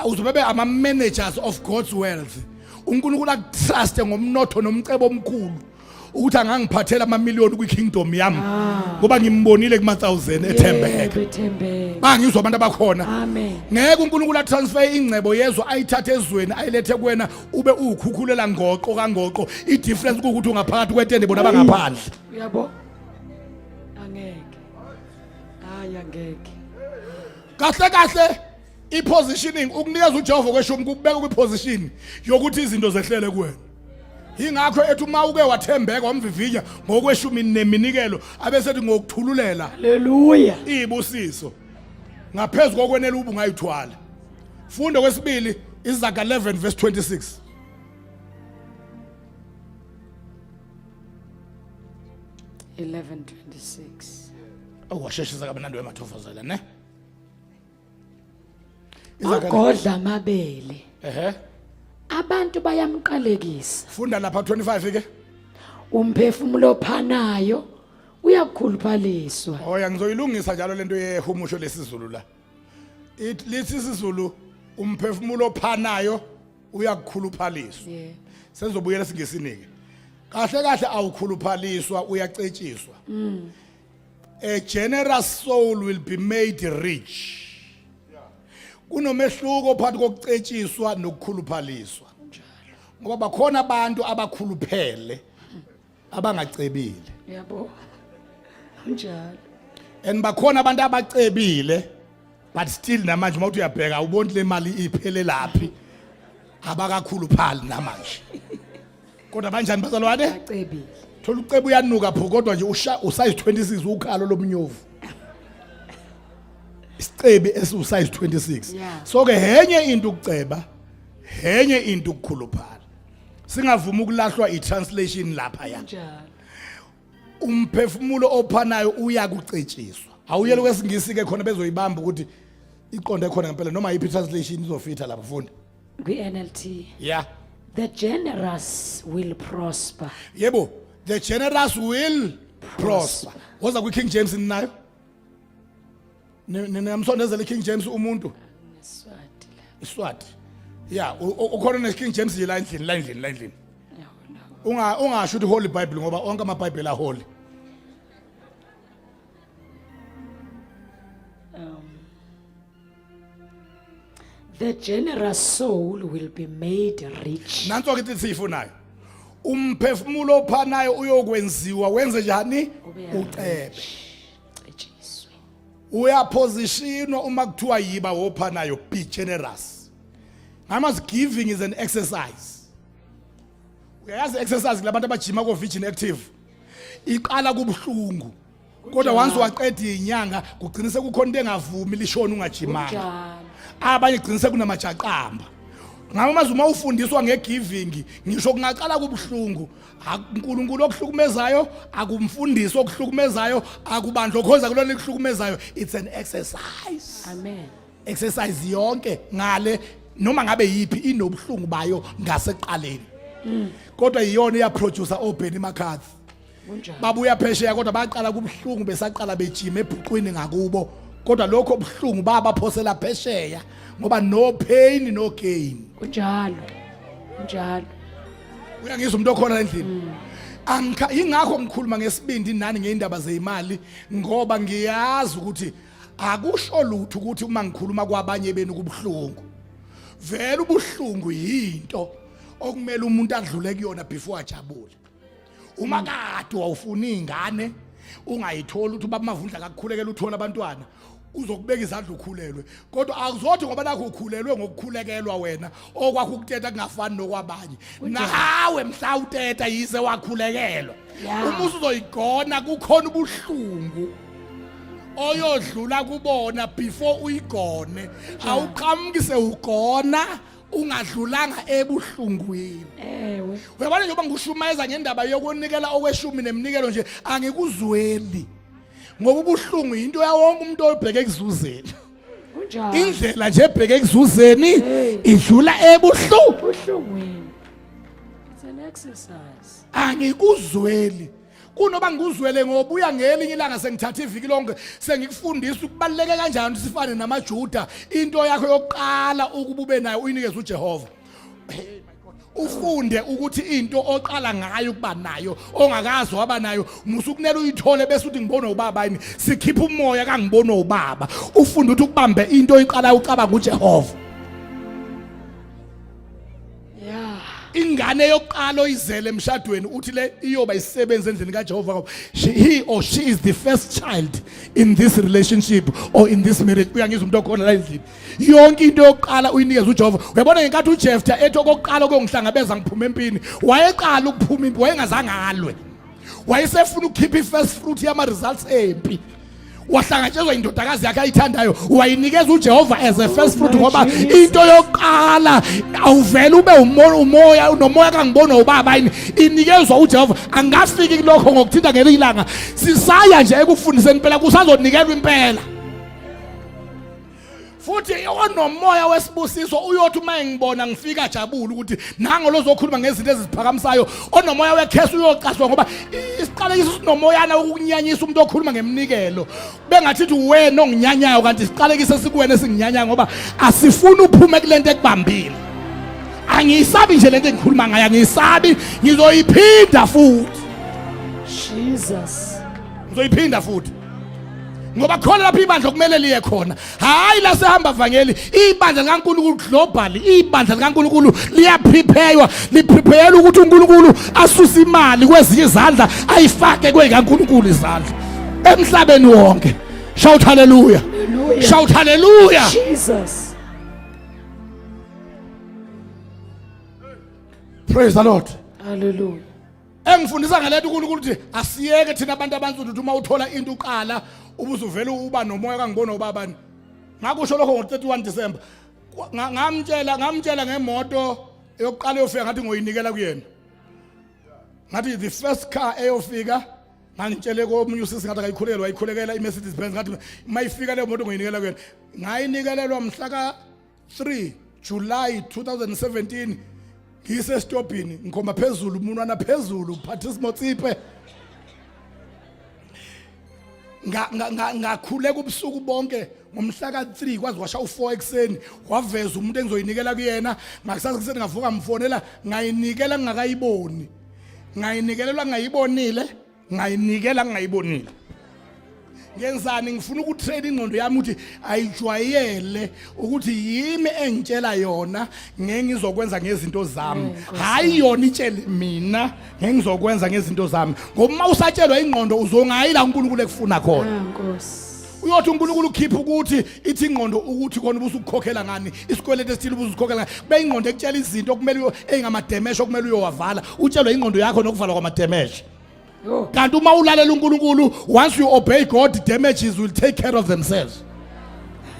Speaker 1: Uzobe ama managers of God's wealth. uNkulunkulu akutrust ngomnotho nomcebo omkhulu ukuthi angangiphathela amamiliyoni kwi-kingdom yami
Speaker 2: ah.
Speaker 1: ngoba ngimbonile kuma-thousand ethembeka bangizwa abantu abakhona ngeke uNkulunkulu atransfer ingcebo yezwe ayithathe ezweni ayilethe kuwena ube uwukhukhulela ngoqo kangoqo i-difference kuwukuthi ungaphakathi kwetende bona bangaphandle
Speaker 2: uyabo angeke hayi angeke
Speaker 1: kahle kahle i-positioning ukunikeza uJehova kweshumi kubeka kwi-position yokuthi izinto zehlele kuwena ingakho ethi uma uke wathembeka wamvivinya ngokweshumi neminikelo abesethi ngokuthululela
Speaker 2: haleluya
Speaker 1: izibusiso ngaphezu kokwenela ubu ungayithwala funda kwesibili izaga 11 verse 26
Speaker 2: 11:26
Speaker 1: Oh washeshisa kamnandi wemathofozela ne
Speaker 2: Ogodla amabele.
Speaker 1: Ehhe.
Speaker 2: Abantu bayamqalekisa.
Speaker 1: Funda lapha 25 ke.
Speaker 2: Umphefumulo ophanayo uyakhuluphaliswa.
Speaker 1: Oh ya ngizoyilungisa njalo lento yehumusho lesizulu la. Lithi isiZulu umphefumulo ophanayo uyakukhuluphaliswa.
Speaker 2: Yeah.
Speaker 1: Senzobuyela singesinike. Kahle kahle awukhuluphaliswa uyacetshiswa. A generous soul will be made rich. Kunomehluko phakathi kokucetshiswa nokukhuluphaliswa. Ngoba bakhona abantu abakhuluphele abangacebile.
Speaker 2: Yabo. Njalo.
Speaker 1: And bakhona abantu abacebile but still namanje uma uthi uyabheka awuboni le mali iphelelaphi abakakhuluphali namanje. Kodwa banjani bazalwane?
Speaker 2: Bacebile.
Speaker 1: Thola ucebo uyanuka pho kodwa nje usha usize 26 ukhalo lomnyovu. Isicebi esiwu size 26.
Speaker 2: Yeah.
Speaker 1: So ke henye into ukuceba, henye into ukukhuluphala. Singavuma ukulahlwa i-translation lapha ya.
Speaker 2: Njalo.
Speaker 1: Umphefumulo ophanayo uyakucetshiswa. Awuyele kwesingisi ke khona bezoyibamba ukuthi iqonde khona ngempela noma yiphi translation izofitha lapha funda.
Speaker 2: Kwi-NLT.
Speaker 1: Yeah.
Speaker 2: The generous will prosper.
Speaker 1: Yebo, the generous will prosper. Woza kwi King James ninayo? Niyamsondezela iKing James umuntu?
Speaker 2: Iswati la.
Speaker 1: Iswati. Yeah, ukhona ne King James la endlini, la endlini, la endlini. Unga ungasho ukuthi Holy Bible ngoba onke ama Bible aholy.
Speaker 2: The generous soul will be made rich.
Speaker 1: Nanso ke ithi siyifunayo. Umphefumulo ophanayo uyokwenziwa wenze njani? Ucebe.
Speaker 2: Cetshiswe.
Speaker 1: Uyapositionwa uma kuthiwa yiba wophanayo be generous. Ngamazi giving is an exercise. Uyayazi exercise labantu abajima ko Virgin Active. Iqala kubuhlungu. Kodwa once waqeda inyanga kugcina sekukhona into engavumi lishona ungajimanga. Abanye gcina sekunamajaqamba. Ngama mazwi uma ufundiswa ngegiving ngisho kungaqala kubuhlungu uNkulunkulu okuhlukumezayo akumfundisi okuhlukumezayo akubandla okhonza kulona likuhlukumezayo it's an exercise.
Speaker 2: Amen.
Speaker 1: Exercise yonke ngale noma ngabe yipi inobuhlungu bayo ngasekuqaleni. Kodwa iyona iyaproducer oBenny McCarthy.
Speaker 2: Kunjalo.
Speaker 1: Babuya phesheya kodwa baqala kubuhlungu besaqala bejima ebhuqwini ngakubo. Kodwa lokho buhlungu babaphosela phesheya ngoba no pain no gain.
Speaker 2: Kunjalo. Kunjalo.
Speaker 1: Uyangizwa umuntu okhona endlini. Angikha ingakho ngikhuluma ngesibindi nani ngeindaba zeimali ngoba ngiyazi ukuthi akusho lutho ukuthi uma ngikhuluma kwabanye benu kubuhlungu. Vele ubuhlungu yinto okumele umuntu adlule kuyona before ajabule. Uma kade wawufuna izingane ungayithola ukuthi ubaba Mavundla akakukhulekela uthola abantwana uzokubeka izandla ukhulelwe kodwa akuzothi ngoba nakho ukhulelwe ngokukhulekelwa wena okwakho ukuteta kungafani nokwabanye nawe mhla uteta yize wakhulekelwa uma usuzoyigona kukhona ubuhlungu oyodlula kubona before uyigone awuqhamukise ugona ungadlulanga ebuhlungwini
Speaker 2: ewe
Speaker 1: uyabona njengoba ngishumayeza ngendaba yokunikela okweshumi neminikelo nje angikuzweli ngoba ubuhlungu into yawonke umuntu oyobheke ekuzuzeni
Speaker 2: kunjalo
Speaker 1: indlela nje ebheke ekuzuzeni idlula ebuhlungu
Speaker 2: buhlungwini it's an Exercise.
Speaker 1: Angikuzweli. Kunoba ngikuzwele ngobuya ngelinye ilanga sengithatha iviki lonke sengikufundisa ukubaluleke kanjani ukuthi sifane namaJuda into yakho yokuqala ukuba ube nayo uyinikeze uJehova. Hey my God. Ufunde ukuthi into oqala ngayo ukuba nayo ongakazi waba nayo musa ukunela uyithole bese uthi ngibona ubaba yini sikhipha umoya kangibona ubaba ufunde ukuthi ukubambe into oyiqalayo ucabanga uJehova.
Speaker 2: Yeah.
Speaker 1: Ingane yokuqala oyizele emshadweni uthi le iyoba isebenza endlini kaJehova ngoba he or she is the first child in this relationship or in this marriage. Uyangizwa umuntu okhona la endlini. Yonke into yokuqala uyinikeza uJehova. Uyabona ngenkathi uJeftha ethi okokuqala ukuyongihlangabeza ngiphuma empini, wayeqala ukuphuma impi, wayengazange alwe. Wayesefuna ukukhipha i-first fruit yama results empi. Wahlangatshezwa indodakazi yakhe ayithandayo, wayinikeza uJehova as a first fruit ngoba into yokuqala awuvele ube umoya unomoya kangibona ubaba yini inikezwa uJehova. Angafiki kulokho ngokuthinta ngelinye ilanga. Sisaya nje ekufundiseni impela kusazonikelwa impela. Futhi onomoya wesibusiso uyothi uma engibona ngifika ajabule ukuthi nango lozokhuluma ngezinto eziziphakamisayo. Onomoya wekhesi uyocaswa ngoba isiqalekiso sinomoyana wokunyanyisa umuntu okhuluma ngeminikelo. Bengathi uthi wena onginyanyayo kanti isiqalekiso esikuwena esinginyanyayo ngoba asifuni uphume kulento ekubambile. Angiyisabi nje lento engikhuluma ngayo, angiyisabi, ngizoyiphinda futhi.
Speaker 2: Jesus.
Speaker 1: Ngizoyiphinda futhi. Ngoba khona lapho ibandla kumele liye khona. Hayi lasehamba vangeli, ibandla likaNkulunkulu global, ibandla likaNkulunkulu liyaprepare, liprepare ukuthi uNkulunkulu asuse imali kwezinye izandla ayifake kwezikaNkulunkulu izandla emhlabeni wonke. Shout hallelujah.
Speaker 2: Hallelujah.
Speaker 1: Shout hallelujah.
Speaker 2: Jesus.
Speaker 1: Praise the Lord.
Speaker 2: Hallelujah.
Speaker 1: Engifundisa ngalento uNkulunkulu ukuthi asiyeke thina abantu abansundu ukuthi uma uthola into uqala ubuzuvela uba nomoya kangibona ubabani. Ngakusho lokho ngo-31 December. Ngamtshela ngemoto eyokuqala eyofika ngathi ngoyinikela kuyena. Ngathi the first car eyofika ngangitshele komunye usisi ngathi akayikhulekela wayikhulekela iMercedes Benz ngathi mayifika leyo moto ngoyinikela kuyena. Ngayinikelelwa mhla ka 3 July 2017 ngisesitobhini ngikhomba phezulu umunwana phezulu Patrice Motsepe ngakhuleka ubusuku bonke ngomhla ka-3 kwaze kwasha u-4 ekuseni waveza umuntu engizoyinikela kuyena ngakusasa ekuseni ngavuka ngifonela ngayinikela ngingakayiboni ngayinikelelwa ngayibonile ngayinikela ngingayibonile ngenzani ngifuna ukutrain ingqondo yami ukuthi ayijwayele ukuthi yimi engitshela yona ngengizokwenza ngezinto zami hayi yona itshele mina ngengizokwenza ngezinto zami ngoba uma usatshelwa ingqondo uzongayi la uNkulunkulu ekufuna khona
Speaker 2: Ah, Nkosi.
Speaker 1: Uyothi uNkulunkulu ukhipha ukuthi ithi ingqondo ukuthi kona ubusukukhokhela ngani isikweletu esithile ubusukhokhela ngani kube ingqondo ekutshela izinto okumele engamademeshe okumele uyowavala utshelwe ingqondo yakho nokuvalwa kwamademeshe. Kanti uma ulalela uNkulunkulu once you obey God damages will take care of themselves.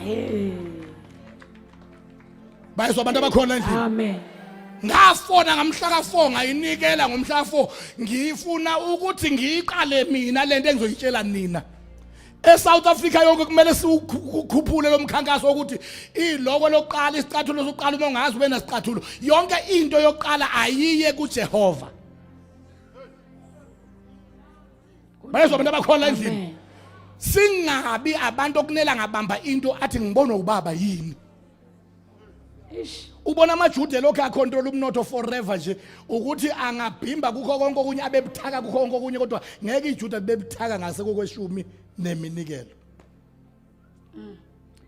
Speaker 2: Hey.
Speaker 1: Bayezwa abantu abakhona endlini.
Speaker 2: Amen.
Speaker 1: Ngafona ngamhla ka4 ngayinikela ngomhla ka4 ngifuna ukuthi ngiyiqale mina lento engizoyitshela nina. eSouth Africa yonke kumele siwukhuphule lo mkhankaso ukuthi iloko lokuqala isicathulo sokuqala uma ungazi ube nasicathulo yonke into yokuqala ayiye kuJehova. Bayezwa abantu abakhona endlini. Singabi abantu okunela ngabamba into athi ngibona ubaba yini.
Speaker 2: Ish.
Speaker 1: Ubona amaJuda lokho acontrol umnotho forever nje ukuthi angabhimba kukho konke okunye abebuthaka kukho konke okunye kodwa ngeke iJuda libebuthaka ngase kokweshumi neminikelo.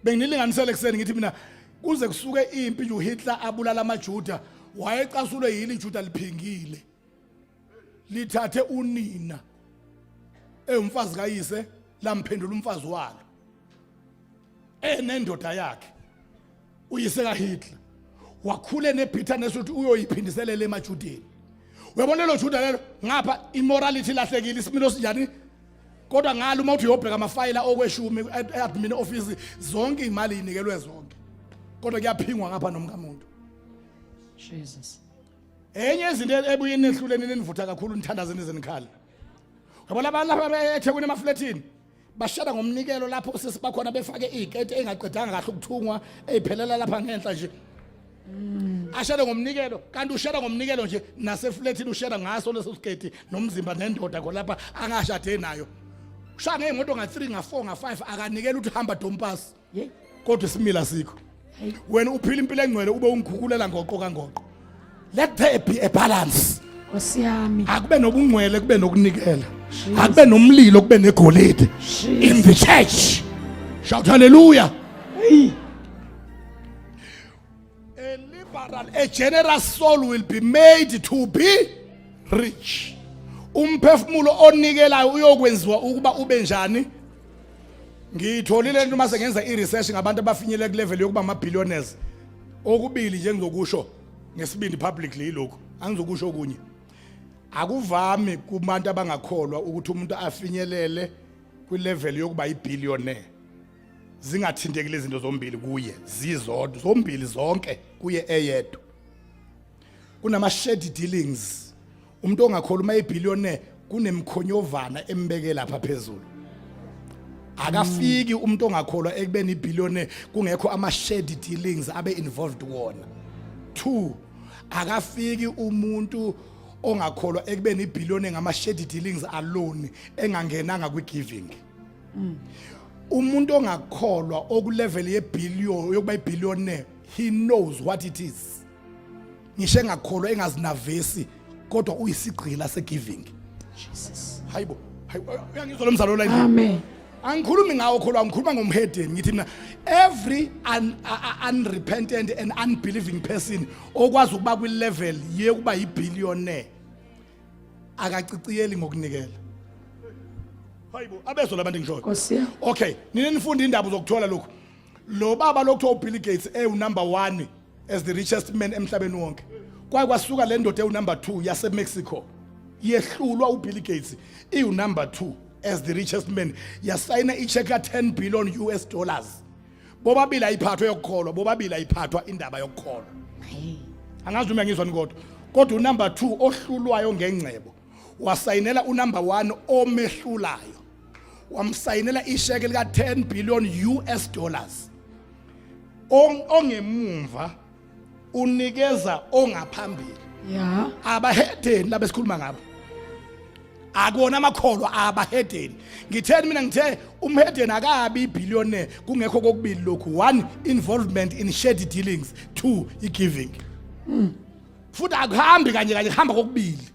Speaker 1: Benginilinganisele kuseni ngithi mina kuze kusuke impi nje uHitler abulala amaJuda wayecasulwe yini iJuda liphingile. Lithathe unina ewumfazi kayise lamphendula umfazi walo. Enendoda yakhe uyise kaHitler wakhule nebitterness ukuthi uyoyiphindiselela emaJudeni. Uyabona lelo Juda lelo ngapha immorality ilahlekile isimilo sinjani kodwa ngalo uma uthi uyobheka amafayela okweshumi e-admin office zonke imali inikelwe zonke kodwa kuyaphingwa ngapha nomkamuntu.
Speaker 2: Jesus.
Speaker 1: Enye izinto ebuye nehluleni nenivutha kakhulu nithandaze nize nikhala. Yabona abantu lapha eThekwini emafletini bashada ngomnikelo lapho sisi bakhona befake iziketi engaqedanga kahle ukuthungwa eziphelela lapha ngenhla nje. Ashare ngomnikelo, kanti ushare ngomnikelo nje nasefletini, ushare ngaso leso siketi nomzimba nendoda khona lapha angashade nayo. Ushaya ngemoto nga3, nga4, nga5, akanikela ukuthi hamba dompas. Kodwa isimila sikho. Wena uphila impilo engcwele ube ungikhukhulela ngoqo kangoqo. Let there be a balance.
Speaker 2: Nkosi yami.
Speaker 1: Akube nobungcwele, kube nokunikela. Akube nomlilo, kube negolide. In the church. Shout hallelujah.
Speaker 2: Hey.
Speaker 1: A liberal, a generous soul will be made to be rich. Umphefumulo onikelayo uyokwenziwa ukuba ube njani? Ngiyitholile into mase ngenza i-research ngabantu abafinyele ku level yokuba ama billionaires. Okubili nje ngizokusho ngesibindi publicly yilokhu, angizokusho okunye. Akuvami kubantu abangakholwa ukuthi umuntu afinyelele kwi level yokuba i-billionaire. Zingathinteki lezi zinto zombili kuye, zizodwa zombili zonke kuye eyedwa. Kunama shady dealings. Umuntu ongakholwa uma ebillionaire kunemkhonyovana embeke lapha phezulu. Akafiki umuntu ongakholwa ekubeni ibillionaire kungekho ama shady dealings abe involved kuwona. 2, akafiki umuntu ongakholwa ekubeni ibillionaire ngama shady dealings alone engangenanga kwi giving. Umuntu ongakholwa okulevel yebillion, yokuba ibillionaire, he knows what it is. Ngisho engakholwa, engazinavesi, kodwa uyisigqila segiving.
Speaker 2: Jesus.
Speaker 1: Hayibo, hayibo, uyangizwa lo mzalo la endlini?
Speaker 2: Amen.
Speaker 1: Angikhulumi ngawo kholwa, ngikhuluma ngomhedeni. Ngithi mina every unrepentant and unbelieving person okwazi ukuba kwi level yekuba yibillionaire akaciciyeli ngokunikela. Hayibo, abezwa labantu ngishoyo?
Speaker 2: Nkosi yami.
Speaker 1: Okay, nina nifunda indaba uzokuthola lokhu. Lo baba lokuthiwa uBill Gates ewu number 1 as the richest man emhlabeni wonke, kwaye kwasuka le ndoda ewu number 2 yase Mexico, yehlulwa uBill Gates, iwu number 2 as the richest man, yasayina icheck ka 10 billion US dollars. Bobabili ayiphathwa yokukholwa, bobabili ayiphathwa indaba yokukholwa.
Speaker 2: Hey.
Speaker 1: Angazi uma ngizwa kodwa unumber 2 ohlulwayo ngengcebo wasayinela unumber 1 omehlulayo, wamsayinela isheke lika 10 billion US dollars. Ongemumva unikeza ongaphambili. Abahedeni laba esikhuluma ngabo akuwona amakholwa, abahedeni. Ngitheni mina? Ngithe umhedeni akabi ibillionaire kungekho kokubili lokhu: one, involvement in shady dealings; two, i-giving. Futhi akuhambi kanye kanye, kuhamba kokubili,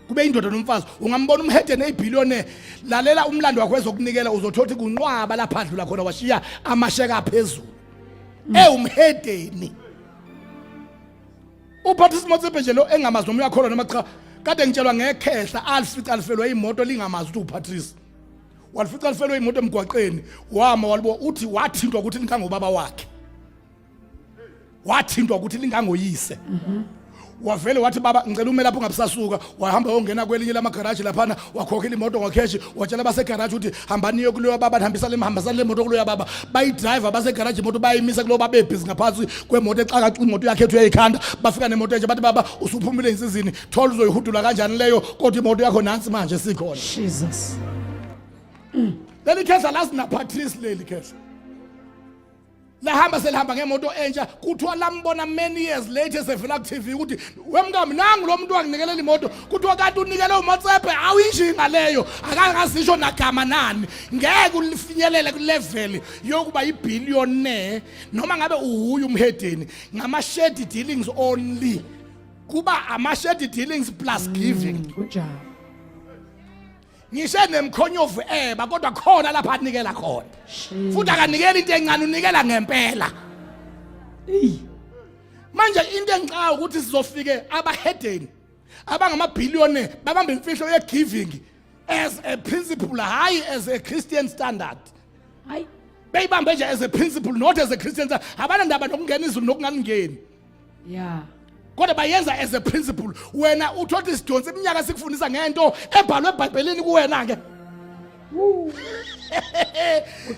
Speaker 1: kube indoda nomfazi. Ungambona umhedeni eyibillionaire, lalela umlando wakhe wezokunikela, uzothola ukuthi kunqwaba lapha adlula khona washiya amasheka aphezulu ewumhedeni. UPatrice Motsepe nje lo engamazi noma uyakholwa noma cha, kade ngitshelwa ngekhehla alifica lifelwe imoto lingamazi ukuthi uPatrice, walifica lifelwe imoto emgwaqeni, wama walibo, uthi wathintwa ukuthi lingangobaba wakhe, wathintwa ukuthi lingangoyise. Wavele wathi, "Baba, ngicela ume lapho ungabusasuka." Wahamba wongena kwelinye lamagaraji laphana, wakhokhela imoto ngokheshi, watshela abasegaraji ukuthi hambani niye kuloya baba, nihambisa le, hambisani le moto kuloya baba. Bayidrayiva abasegaraji imoto, bayimisa kulowo baba, ebhizi ngaphansi kwemoto exakaxa imoto yakhe ethi uyayikhanda. Bafika nemoto entsha, bathi, "Baba, usuphumile ensizini, thola uzoyihudula kanjani leyo, kodwa imoto yakho nansi manje sikhona."
Speaker 2: Jesus.
Speaker 1: Leli khehla lazi naPatrice, leli khehla lahamba selihamba ngemoto entsha. Kuthiwa lambona many years later sevela ku-TV ukuthi, "Wemkami, nangu lo muntu wanginikelela imoto." Kuthiwa kanti unikele uMotsepe, awuyinjinga leyo, akangazisho nagama nani. Ngeke ulifinyelele kulevel yokuba ibillionaire noma ngabe uhuye umhedeni ngama-shady dealings only, kuba ama-shady dealings plus giving.
Speaker 2: Kunjalo.
Speaker 1: Ngisho nemkhonyovu eba, kodwa khona lapha anikela khona, futhi akanikeli into encane, unikela ngempela.
Speaker 2: Ey.
Speaker 1: Manje into engicaka ukuthi sizofike abahedeni abangamabhiliyone babambe imfihlo ye-giving as a principle, hayi as a Christian standard.
Speaker 2: Hayi.
Speaker 1: Beyibambe nje as a principle, not as a Christian standard. Abanandaba nokungena izulu nokungalingeni. Kodwa bayenza as a principle. Wena uthola isidonsi iminyaka sikufundisa ngento ebhalwe eBhayibhelini kuwena ke.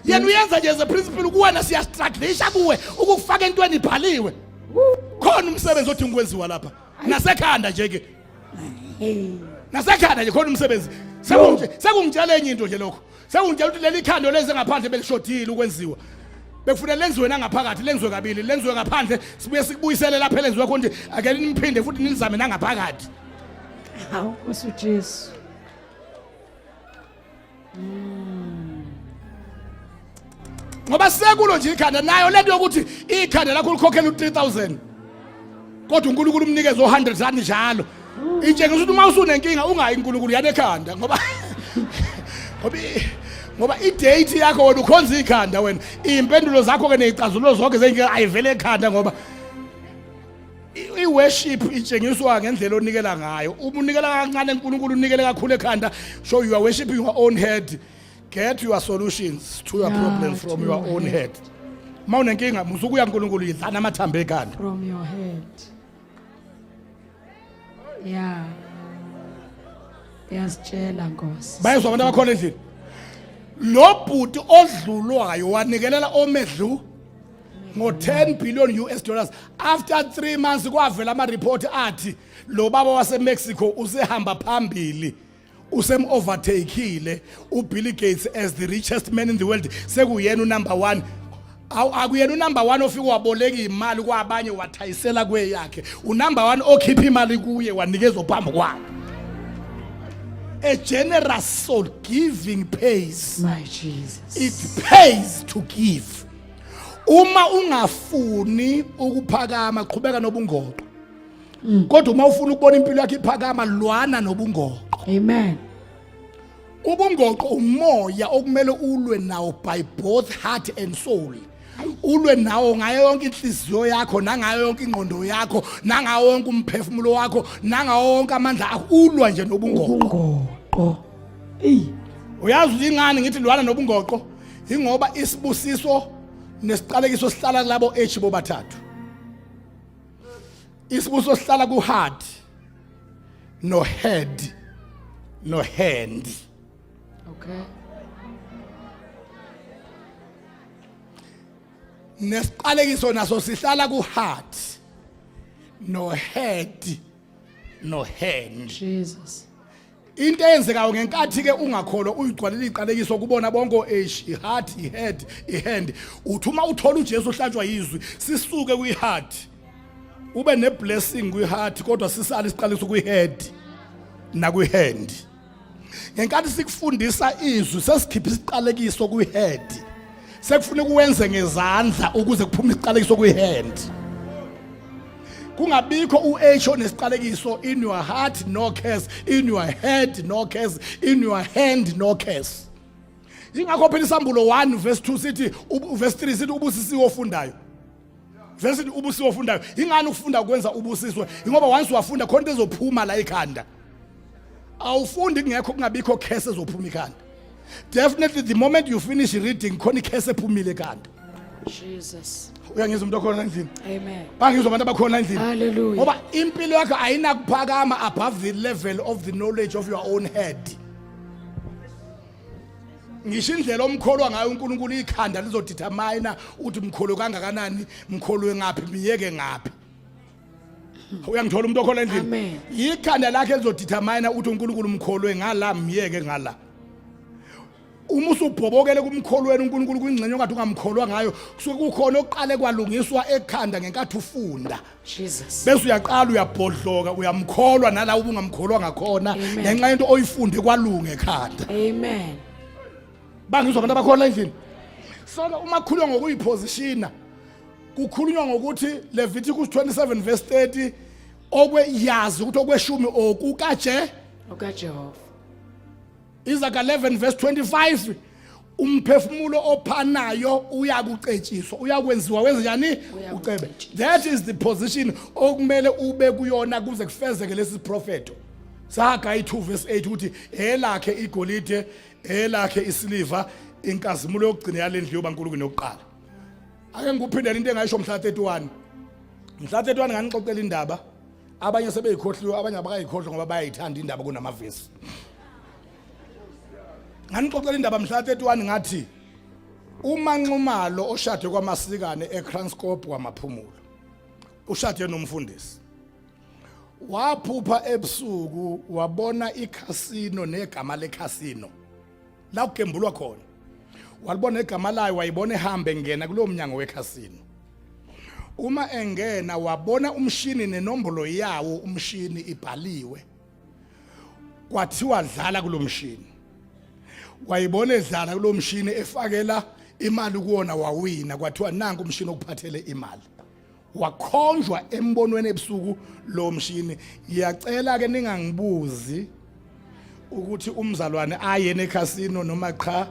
Speaker 1: Yena uyenza nje as a principle kuwena, siyastrugglisha kuwe ukufaka entweni ibhaliwe. Khona umsebenzi odinga ukwenziwa lapha. Nasekhanda nje ke.
Speaker 2: Hey.
Speaker 1: Nasekhanda nje khona umsebenzi. Sekungitshela enye into nje lokho. Sekungitshela ukuthi leli khando leze ngaphandle belishodile ukwenziwa. Bekufanele lenziwe nangaphakathi, lenziwe kabili, lenziwe ngaphandle, sibuye sikubuyisele lapha elenziwe khona ukuthi ake niphinde futhi nilizame nangaphakathi.
Speaker 2: Hawu Nkosi uJesu.
Speaker 1: Ngoba sekulo nje ikhanda nayo lento yokuthi ikhanda lakho likhokhela u3000. Kodwa uNkulunkulu umnikeze u100 rand njalo. Intshengisa ukuthi uma usunenkinga ungayi uNkulunkulu yana ekhanda ngoba ngoba ngoba idate yakho wena ukhonza ikhanda wena iy'mpendulo zakho ke ney'cazululo zonke zey'nkinga ayivele ekhanda ngoba i-worship itshengiswa ngendlela onikela ngayo. Uma unikela kancane uNkulunkulu unikele kakhulu ekhanda, so you are worshiping your own head. Get your solutions to your problems from
Speaker 2: to
Speaker 1: your
Speaker 2: your
Speaker 1: own
Speaker 2: head.
Speaker 1: head. Uma unenkinga musukuya kuNkulunkulu, yidlana amathambo ekhanda.
Speaker 2: From your head. Yeah. Yasitshela Nkosi.
Speaker 1: Bayezwa abantu abakhona endlini. Lo bhuti odlulwayo wanikelela omedlu ngo-10 billion US dollars. After 3 months kwavela ama-report athi lo baba waseMexico usehamba phambili, usem-overtakeile uBill Gates as the richest man in the world, sekuyena unumber 1. Akuyena unumber 1 ofike waboleka imali kwabanye wathayisela kweyakhe, unumber 1 okhipha imali kuye wanikezwa phambi kwakhe. A generous soul, giving pays.
Speaker 2: My Jesus.
Speaker 1: It pays to give. Uma ungafuni ukuphakama, qhubeka nobungoqo. Kodwa uma ufuna ukubona impilo yakho iphakama, lwana nobungoqo.
Speaker 2: Amen.
Speaker 1: Ubungoqo umoya okumele ulwe nawo by both heart and soul. Ulwe nawo ngayo yonke inhliziyo yakho, nangayo yonke ingqondo yakho, nangawo wonke umphefumulo wakho, nangawo wonke amandla akho. Ulwa nje nobungoqo.
Speaker 2: Ubungoqo. Ey.
Speaker 1: Uyazi ukuthi ingani ngithi lwana nobungoqo? Ingoba isibusiso nesiqalekiso sihlala kulabo H bobathathu. Isibusiso sihlala ku heart no head no hand.
Speaker 2: Okay.
Speaker 1: Nesiqalekiso naso sihlala ku heart no head no hand.
Speaker 2: Jesus.
Speaker 1: Into eyenzekayo ngenkathi ke ungakholwa uyigcwalela iqalekiso kubona bonke o-H, i-heart, i-head, i-hand. Uthi uma uthola uJesu uhlatshwa yizwi, sisuke kwi-heart. Ube ne-blessing kwi-heart kodwa sisale isiqalekiso kwi-head nakwi-hand. Ngenkathi sikufundisa izwi sesikhipha isiqalekiso kwi-head. Sekufuneka uwenze ngezandla ukuze kuphume isiqalekiso kwi-hand. Kungabikho u-H onesiqalekiso in your heart, no curse, in your head, no curse, in your hand, no curse. Ingakho phela isambulo 1 verse 2 sithi, verse 3 sithi ubusisiwe ofundayo. Verse sithi ubusisiwe ofundayo. Ingani ukufunda kwenza ubusiswe? Ingoba once wafunda khona into ezophuma la ekhanda. Awufundi kungekho kungabikho curse ezophuma ekhanda. Definitely the moment you finish reading khona icurse ephumile ekhanda.
Speaker 2: Jesus.
Speaker 1: Uyangizwa umuntu okhona endlini?
Speaker 2: Amen.
Speaker 1: Bangizwa abantu abakhona endlini?
Speaker 2: Hallelujah.
Speaker 1: Ngoba impilo yakho ayinakuphakama above the level of the knowledge of your own head. Ngisho indlela omkholwa ngayo uNkulunkulu, ikhanda lizodetermine ukuthi mkholo kangakanani, mkholwe ngaphi, miyeke ngaphi. Uyangithola umuntu okhona endlini?
Speaker 2: Amen.
Speaker 1: Ikhanda lakhe lizodetermine ukuthi uNkulunkulu mkholwe ngala, miyeke ngala. Uma usubhobokele kumkholweni uNkulunkulu kwingxenye okade ungamkholwa ngayo, kusuke kukhona okuqale kwalungiswa ekhanda ngenkathi ufunda.
Speaker 2: Jesus.
Speaker 1: Bese uyaqala uyabhodloka, uyamkholwa nala ubungamkholwa ngakhona
Speaker 2: Amen.
Speaker 1: ngenxa yento oyifunde kwalunga ekhanda.
Speaker 2: Amen.
Speaker 1: Bangizwa abantu abakhona endlini? Sona uma kukhulunywa ngokuyipositiona, kukhulunywa ngokuthi Leviticus 27 verse 30, okwe yazi ukuthi okweshumi okukaje
Speaker 2: OkaJehova.
Speaker 1: Isaac 11 verse 25, umphefumulo ophanayo uyakucetshiswa, uyakwenziwa wenze njani? Ucebe. That is the position okumele ube kuyona kuze kufezeke lesi profeto saHagayi 2 verse 8 ukuthi elakhe igolide, elakhe isiliva, inkazimulo yokugcina yalendlu yobankulunkulu nokuqala. Ake ngikuphindele into engayisho mhla 31. Mhla 31 nganixoxela indaba, abanye sebeyikhohliwe, abanye abakayikhohlwa ngoba bayayithanda indaba kunamavesi. Nganixoxela indaba mhla 31, ngathi uManxumalo oshade kwaMasikane eKranskop kwaMaphumulo, ushade nomfundisi, waphupha ebusuku wabona ikhasino negama lekhasino la kugembulwa khona. Walibona igama layo, wayibona ehambe ngena kulowo mnyango wekhasino. Uma engena wabona umshini nenombolo yawo umshini ibhaliwe. Kwathiwa dlala kulomshini. Wayibona edlala kulomshini efakela imali kuwona wawina kwathiwa nanku umshini okuphathele imali. Wakhonjwa embonweni ebusuku lo mshini. Ngiyacela ke ningangibuzi ukuthi umzalwane aye nekhasino noma cha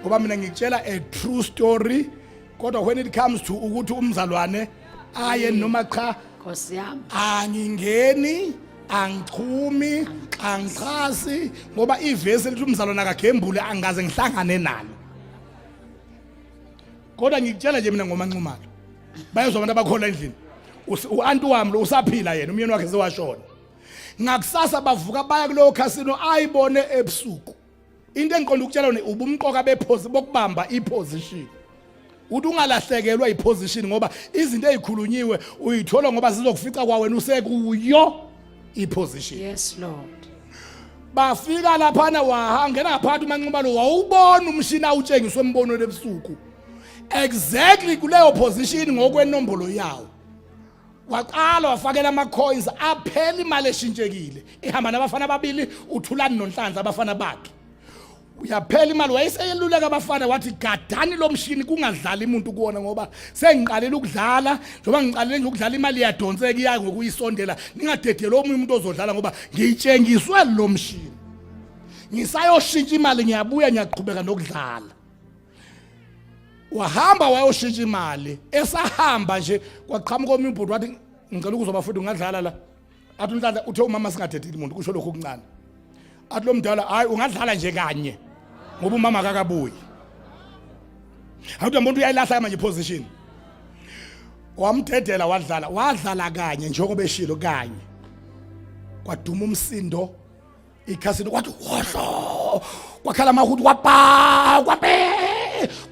Speaker 1: ngoba mina ngikutshela a true story kodwa when it comes to ukuthi umzalwane aye noma cha
Speaker 2: Nkosi yami
Speaker 1: angingeni angichumi angixhasi ngoba ivesi elithi umzalwane akagembule angaze ngihlangane nalo kodwa ngikutshela nje mina ngomanxumalo bayezwa abantu abakhona endlini u-anti wami lo usaphila yena umyeni wakhe sewashona ngakusasa bavuka baya kulowo khasino ayibone ebusuku into engiqonda ukutshela yona ubumqoka bephosi bokubamba iposition uthi ungalahlekelwa iposition ngoba izinto ezikhulunyiwe uyithola ngoba zizokufica kwawena usekuyo iposition
Speaker 2: yes lord
Speaker 1: bafika laphana wahangena ngaphakathi umanxumalo wawubona umshini awutshengiswe embonweni ebusuku exactly kuleyo position ngokwenombolo yawo waqala wafakela ama-coins aphela imali eshintshekile ihamba nabafana ababili uthulani nonhlanhla abafana bakhe uyaphela imali wayeseyeluleka abafana wathi gadani lo mshini kungadlali umuntu kuwona ngoba sengiqalile ukudlala njengoba ngiqalile nje ukudlala imali iyadonseka iya ngokuyisondela ningadedeli omunye umuntu ozodlala ngoba ngiyitshengiswe lo mshini ngisayoshintsha imali ngiyabuya ngiyaqhubeka nokudlala wahamba wayoshintsha imali esahamba nje kwaqhamuka omunye ubhuti wathi ngicela ukuzwa bafowethu ngingadlala la athi unhlanhla uthe umama singadedeli muntu kusho lokhu okuncane athi lo mdala hayi ungadlala nje kanye ngoba umama akakabuyi hayi umuntu uyayilahla manje position wamdedela wadlala wadlala kanye njengoba eshilo kanye kwaduma umsindo ikhasini kwathi wohlo kwakhala amahudu kwapa kwape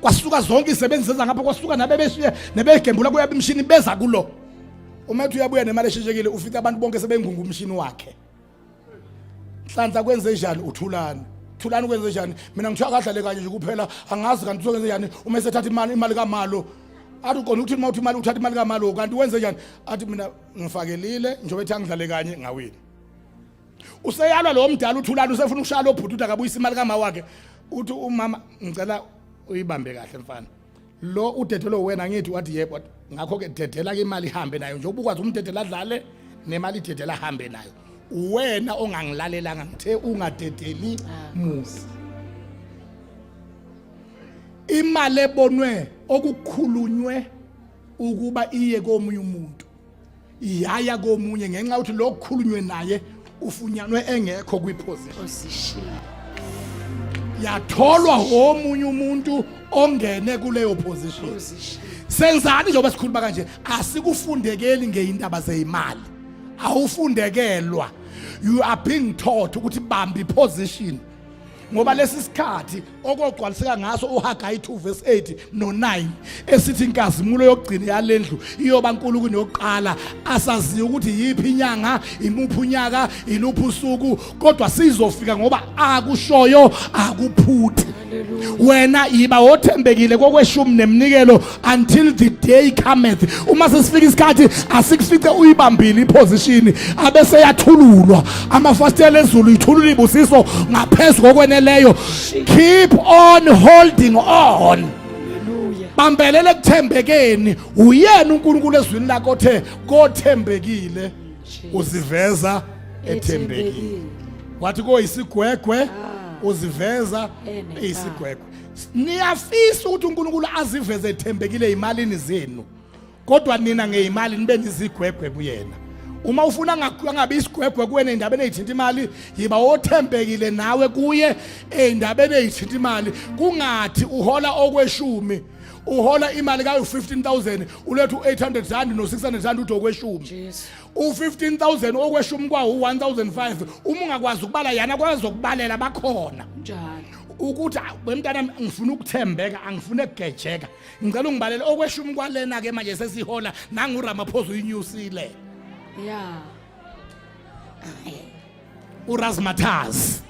Speaker 1: kwasuka zonke izisebenzi zeza ngapha kwasuka nabebeshiye nebegembula kuyaba imishini beza kulo uma ethi uyabuya nemali esheshekile ufica abantu bonke sebengunga umshini wakhe nhlanhla kwenze njani uthulani thulani kwenze njani mina ngithiwa akadlale kanye nje kuphela angazi kanti uzokwenze njani uma esethatha imali imali kamalo athi uqonda ukuthi uma uthi imali uthatha imali kamalo kanti wenze njani athi mina ngifakelile njengoba ethi angidlale kanye ngawina useyalwa lo mdala uthulani usefuna ukushaya lo bhuti ukuthi akabuyisa imali kama wakhe uthi umama ngicela uyibambe kahle mfana lo udedelo wena ngithi wathi yebo ngakho ke dedela ke imali ihambe nayo njengoba ukwazi umdedela adlale nemali idedela ahambe nayo uwena ongangilalelanga ngithe ungadedeli muzi imali ebonwe okukhulunywe ukuba iye komunye umuntu yaya komunye ngenxa yokuthi lo kukhulunywe naye ufunyanwe engekho kwiposition yatholwa omunye umuntu ongene kuleyo position senzani njengoba sikhuluma kanje asikufundekeli ngeindaba zeyimali awufundekelwa you are being taught ukuthi bamba iposition ngoba lesi sikhathi okogcwaliseka ngaso uHagayi 2 verse 8 no9 esithi inkazimulo yokugcina yalendlu iyoba nkulu kunokuqala asaziyo ukuthi yiphi inyanga imuphi unyaka iluphi usuku kodwa sizofika ngoba akushoyo akuphuthi wena yiba othembekile kokweshumi neminikelo until the day cometh uma sesifika isikhathi asikufice uyibambile iposition abese yathululwa amafasitela ezulu ithulula ibusiso ngaphezulu kokweneleyo keep on holding on bambelele kuthembekeni uyena uNkulunkulu ezwini lakho othe kothembekile uziveza ethembekile wathi koyisigwegwe ah. uziveza eyisigwegwe niyafisa ukuthi uNkulunkulu aziveze ethembekile ezimalini zenu kodwa nina ngeyimali nibe nizigwegwe kuyena uma ufuna angabi isigwegwe kuwena endabeni eyithinta imali yiba othembekile nawe kuye endabeni eyithinta imali kungathi uhola okweshumi uhola imali kayo 15000 uletha u800 rand no600 rand uthi okweshumi u15000 okweshumi kwawo u1005 uma ungakwazi ukubala yana kwazokubalela bakhona
Speaker 2: njalo
Speaker 1: ukuthi wemntana ngifuna ukuthembeka angifune kugejeka ngicela ungibalele okweshumi kwalena ke manje sesihola nangu Ramaphosa uyinyusile
Speaker 2: yeah
Speaker 1: uRazmataz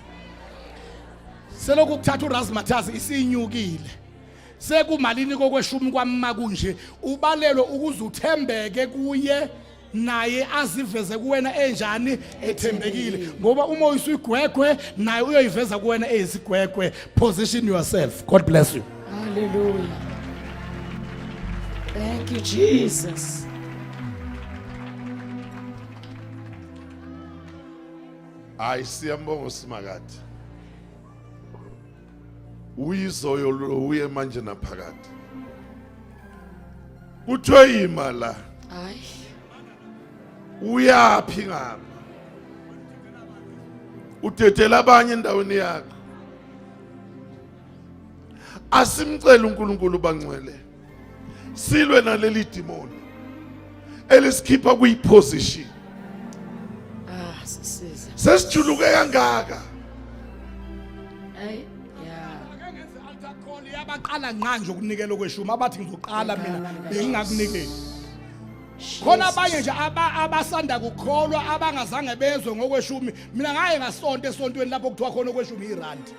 Speaker 1: selokhu kuthatha uRazmataz isinyukile. Sekumalini kokweshumi kwami kunje? Ubalelwe ukuze uthembeke kuye, naye aziveze kuwena enjani? Ethembekile. Ngoba uma uyisigwegwe, naye uyoyiveza kuwena eyisigwegwe. Position yourself. God bless you.
Speaker 2: Hallelujah. Thank you, Jesus.
Speaker 3: Hayi, siyambonga uSimakade. Uyizoyo lo uye manje naphakade. Kuthiwe yima la.
Speaker 2: Hayi.
Speaker 3: Uyaphi ngapha? Udedela abanye endaweni yakho. Asimcele uNkulunkulu bangcwele. Silwe naleli demon elisikhipha kuyiposition.
Speaker 2: Ah, sisize.
Speaker 3: Sesijuluke kangaka.
Speaker 2: Hayi, yeah.
Speaker 1: Ake ngenze altar call yabaqala ngqa nje ukunikela okweshumi, abathi ngizoqala mina bengingakunikeli. Khona abanye nje abasanda kukholwa, abangazange bezwe ngokweshumi. Mina ngaye ngasonto esontweni lapho kuthiwa khona okweshumi irandi.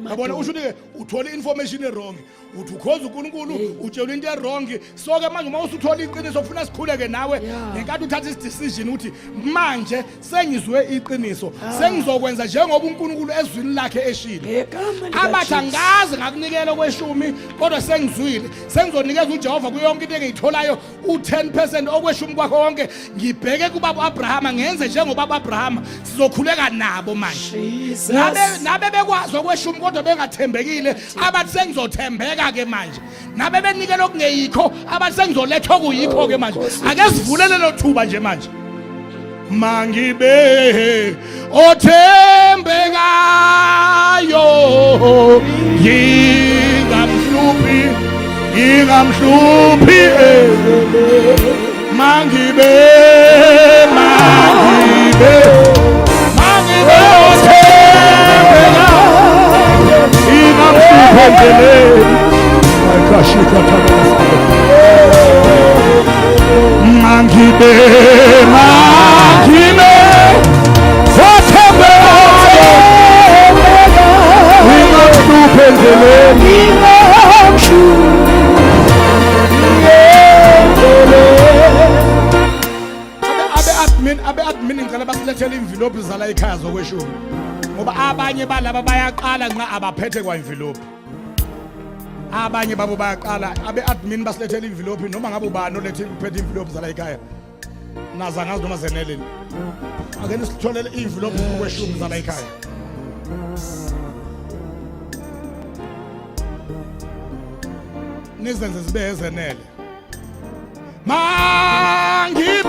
Speaker 1: Yabona, usho ukuthi uthola information e-wrong, uthi ukhonza uNkulunkulu, utshelwa into e-wrong. So ke manje uma usuthola iqiniso, ufuna sikhuleke nawe ngenkathi uthatha isi-decision ukuthi manje sengizwe iqiniso, sengizokwenza njengoba uNkulunkulu ezwini lakhe eshilo.
Speaker 2: Ngegama likaJesu.
Speaker 1: Abathi angaze ngakunikela okweshumi, kodwa sengizwile, sengizonikeza uJehova kuyo yonke into engiyitholayo u-10%, okweshumi kwakho konke. Ngibheke kubaba Abrahama, ngenze njengobaba Abrahama. Sizokhuleka nabo manje.
Speaker 2: Jesus.
Speaker 1: Nabe bekwazi okweshumi kodwa bengathembekile, abathi sengizothembeka ke manje. Nabe benikela okungeyikho, abathi sengizoletha okuyikho ke manje.
Speaker 2: Nkosi.
Speaker 1: Ake sivulele lo thuba nje manje. Mangibe othembekayo, ngingamhluphi, ngingamhluphi, eh. Mangibe, mangibe, mangibe othembekayo, ngingamhluphi endleleni. Ayikashika. Mangibe, mangibe othembekayo, ngingamhluphi endleleni. Abe admin, ngicela basilethele imvilophi zala ekhaya zokweshumi, ngoba abanye balaba bayaqala nxa abaphethe kwa imvilophi. Abanye babo bayaqala. Abe admin basilethele imvilophi, noma ngabe ubani olethe uphethe imvilophi zala ekhaya. Naza ngazi noma zenele. Ake nisitholele imvilophi zokweshumi zala ekhaya. Nizenze zibe ezenele. Mangibe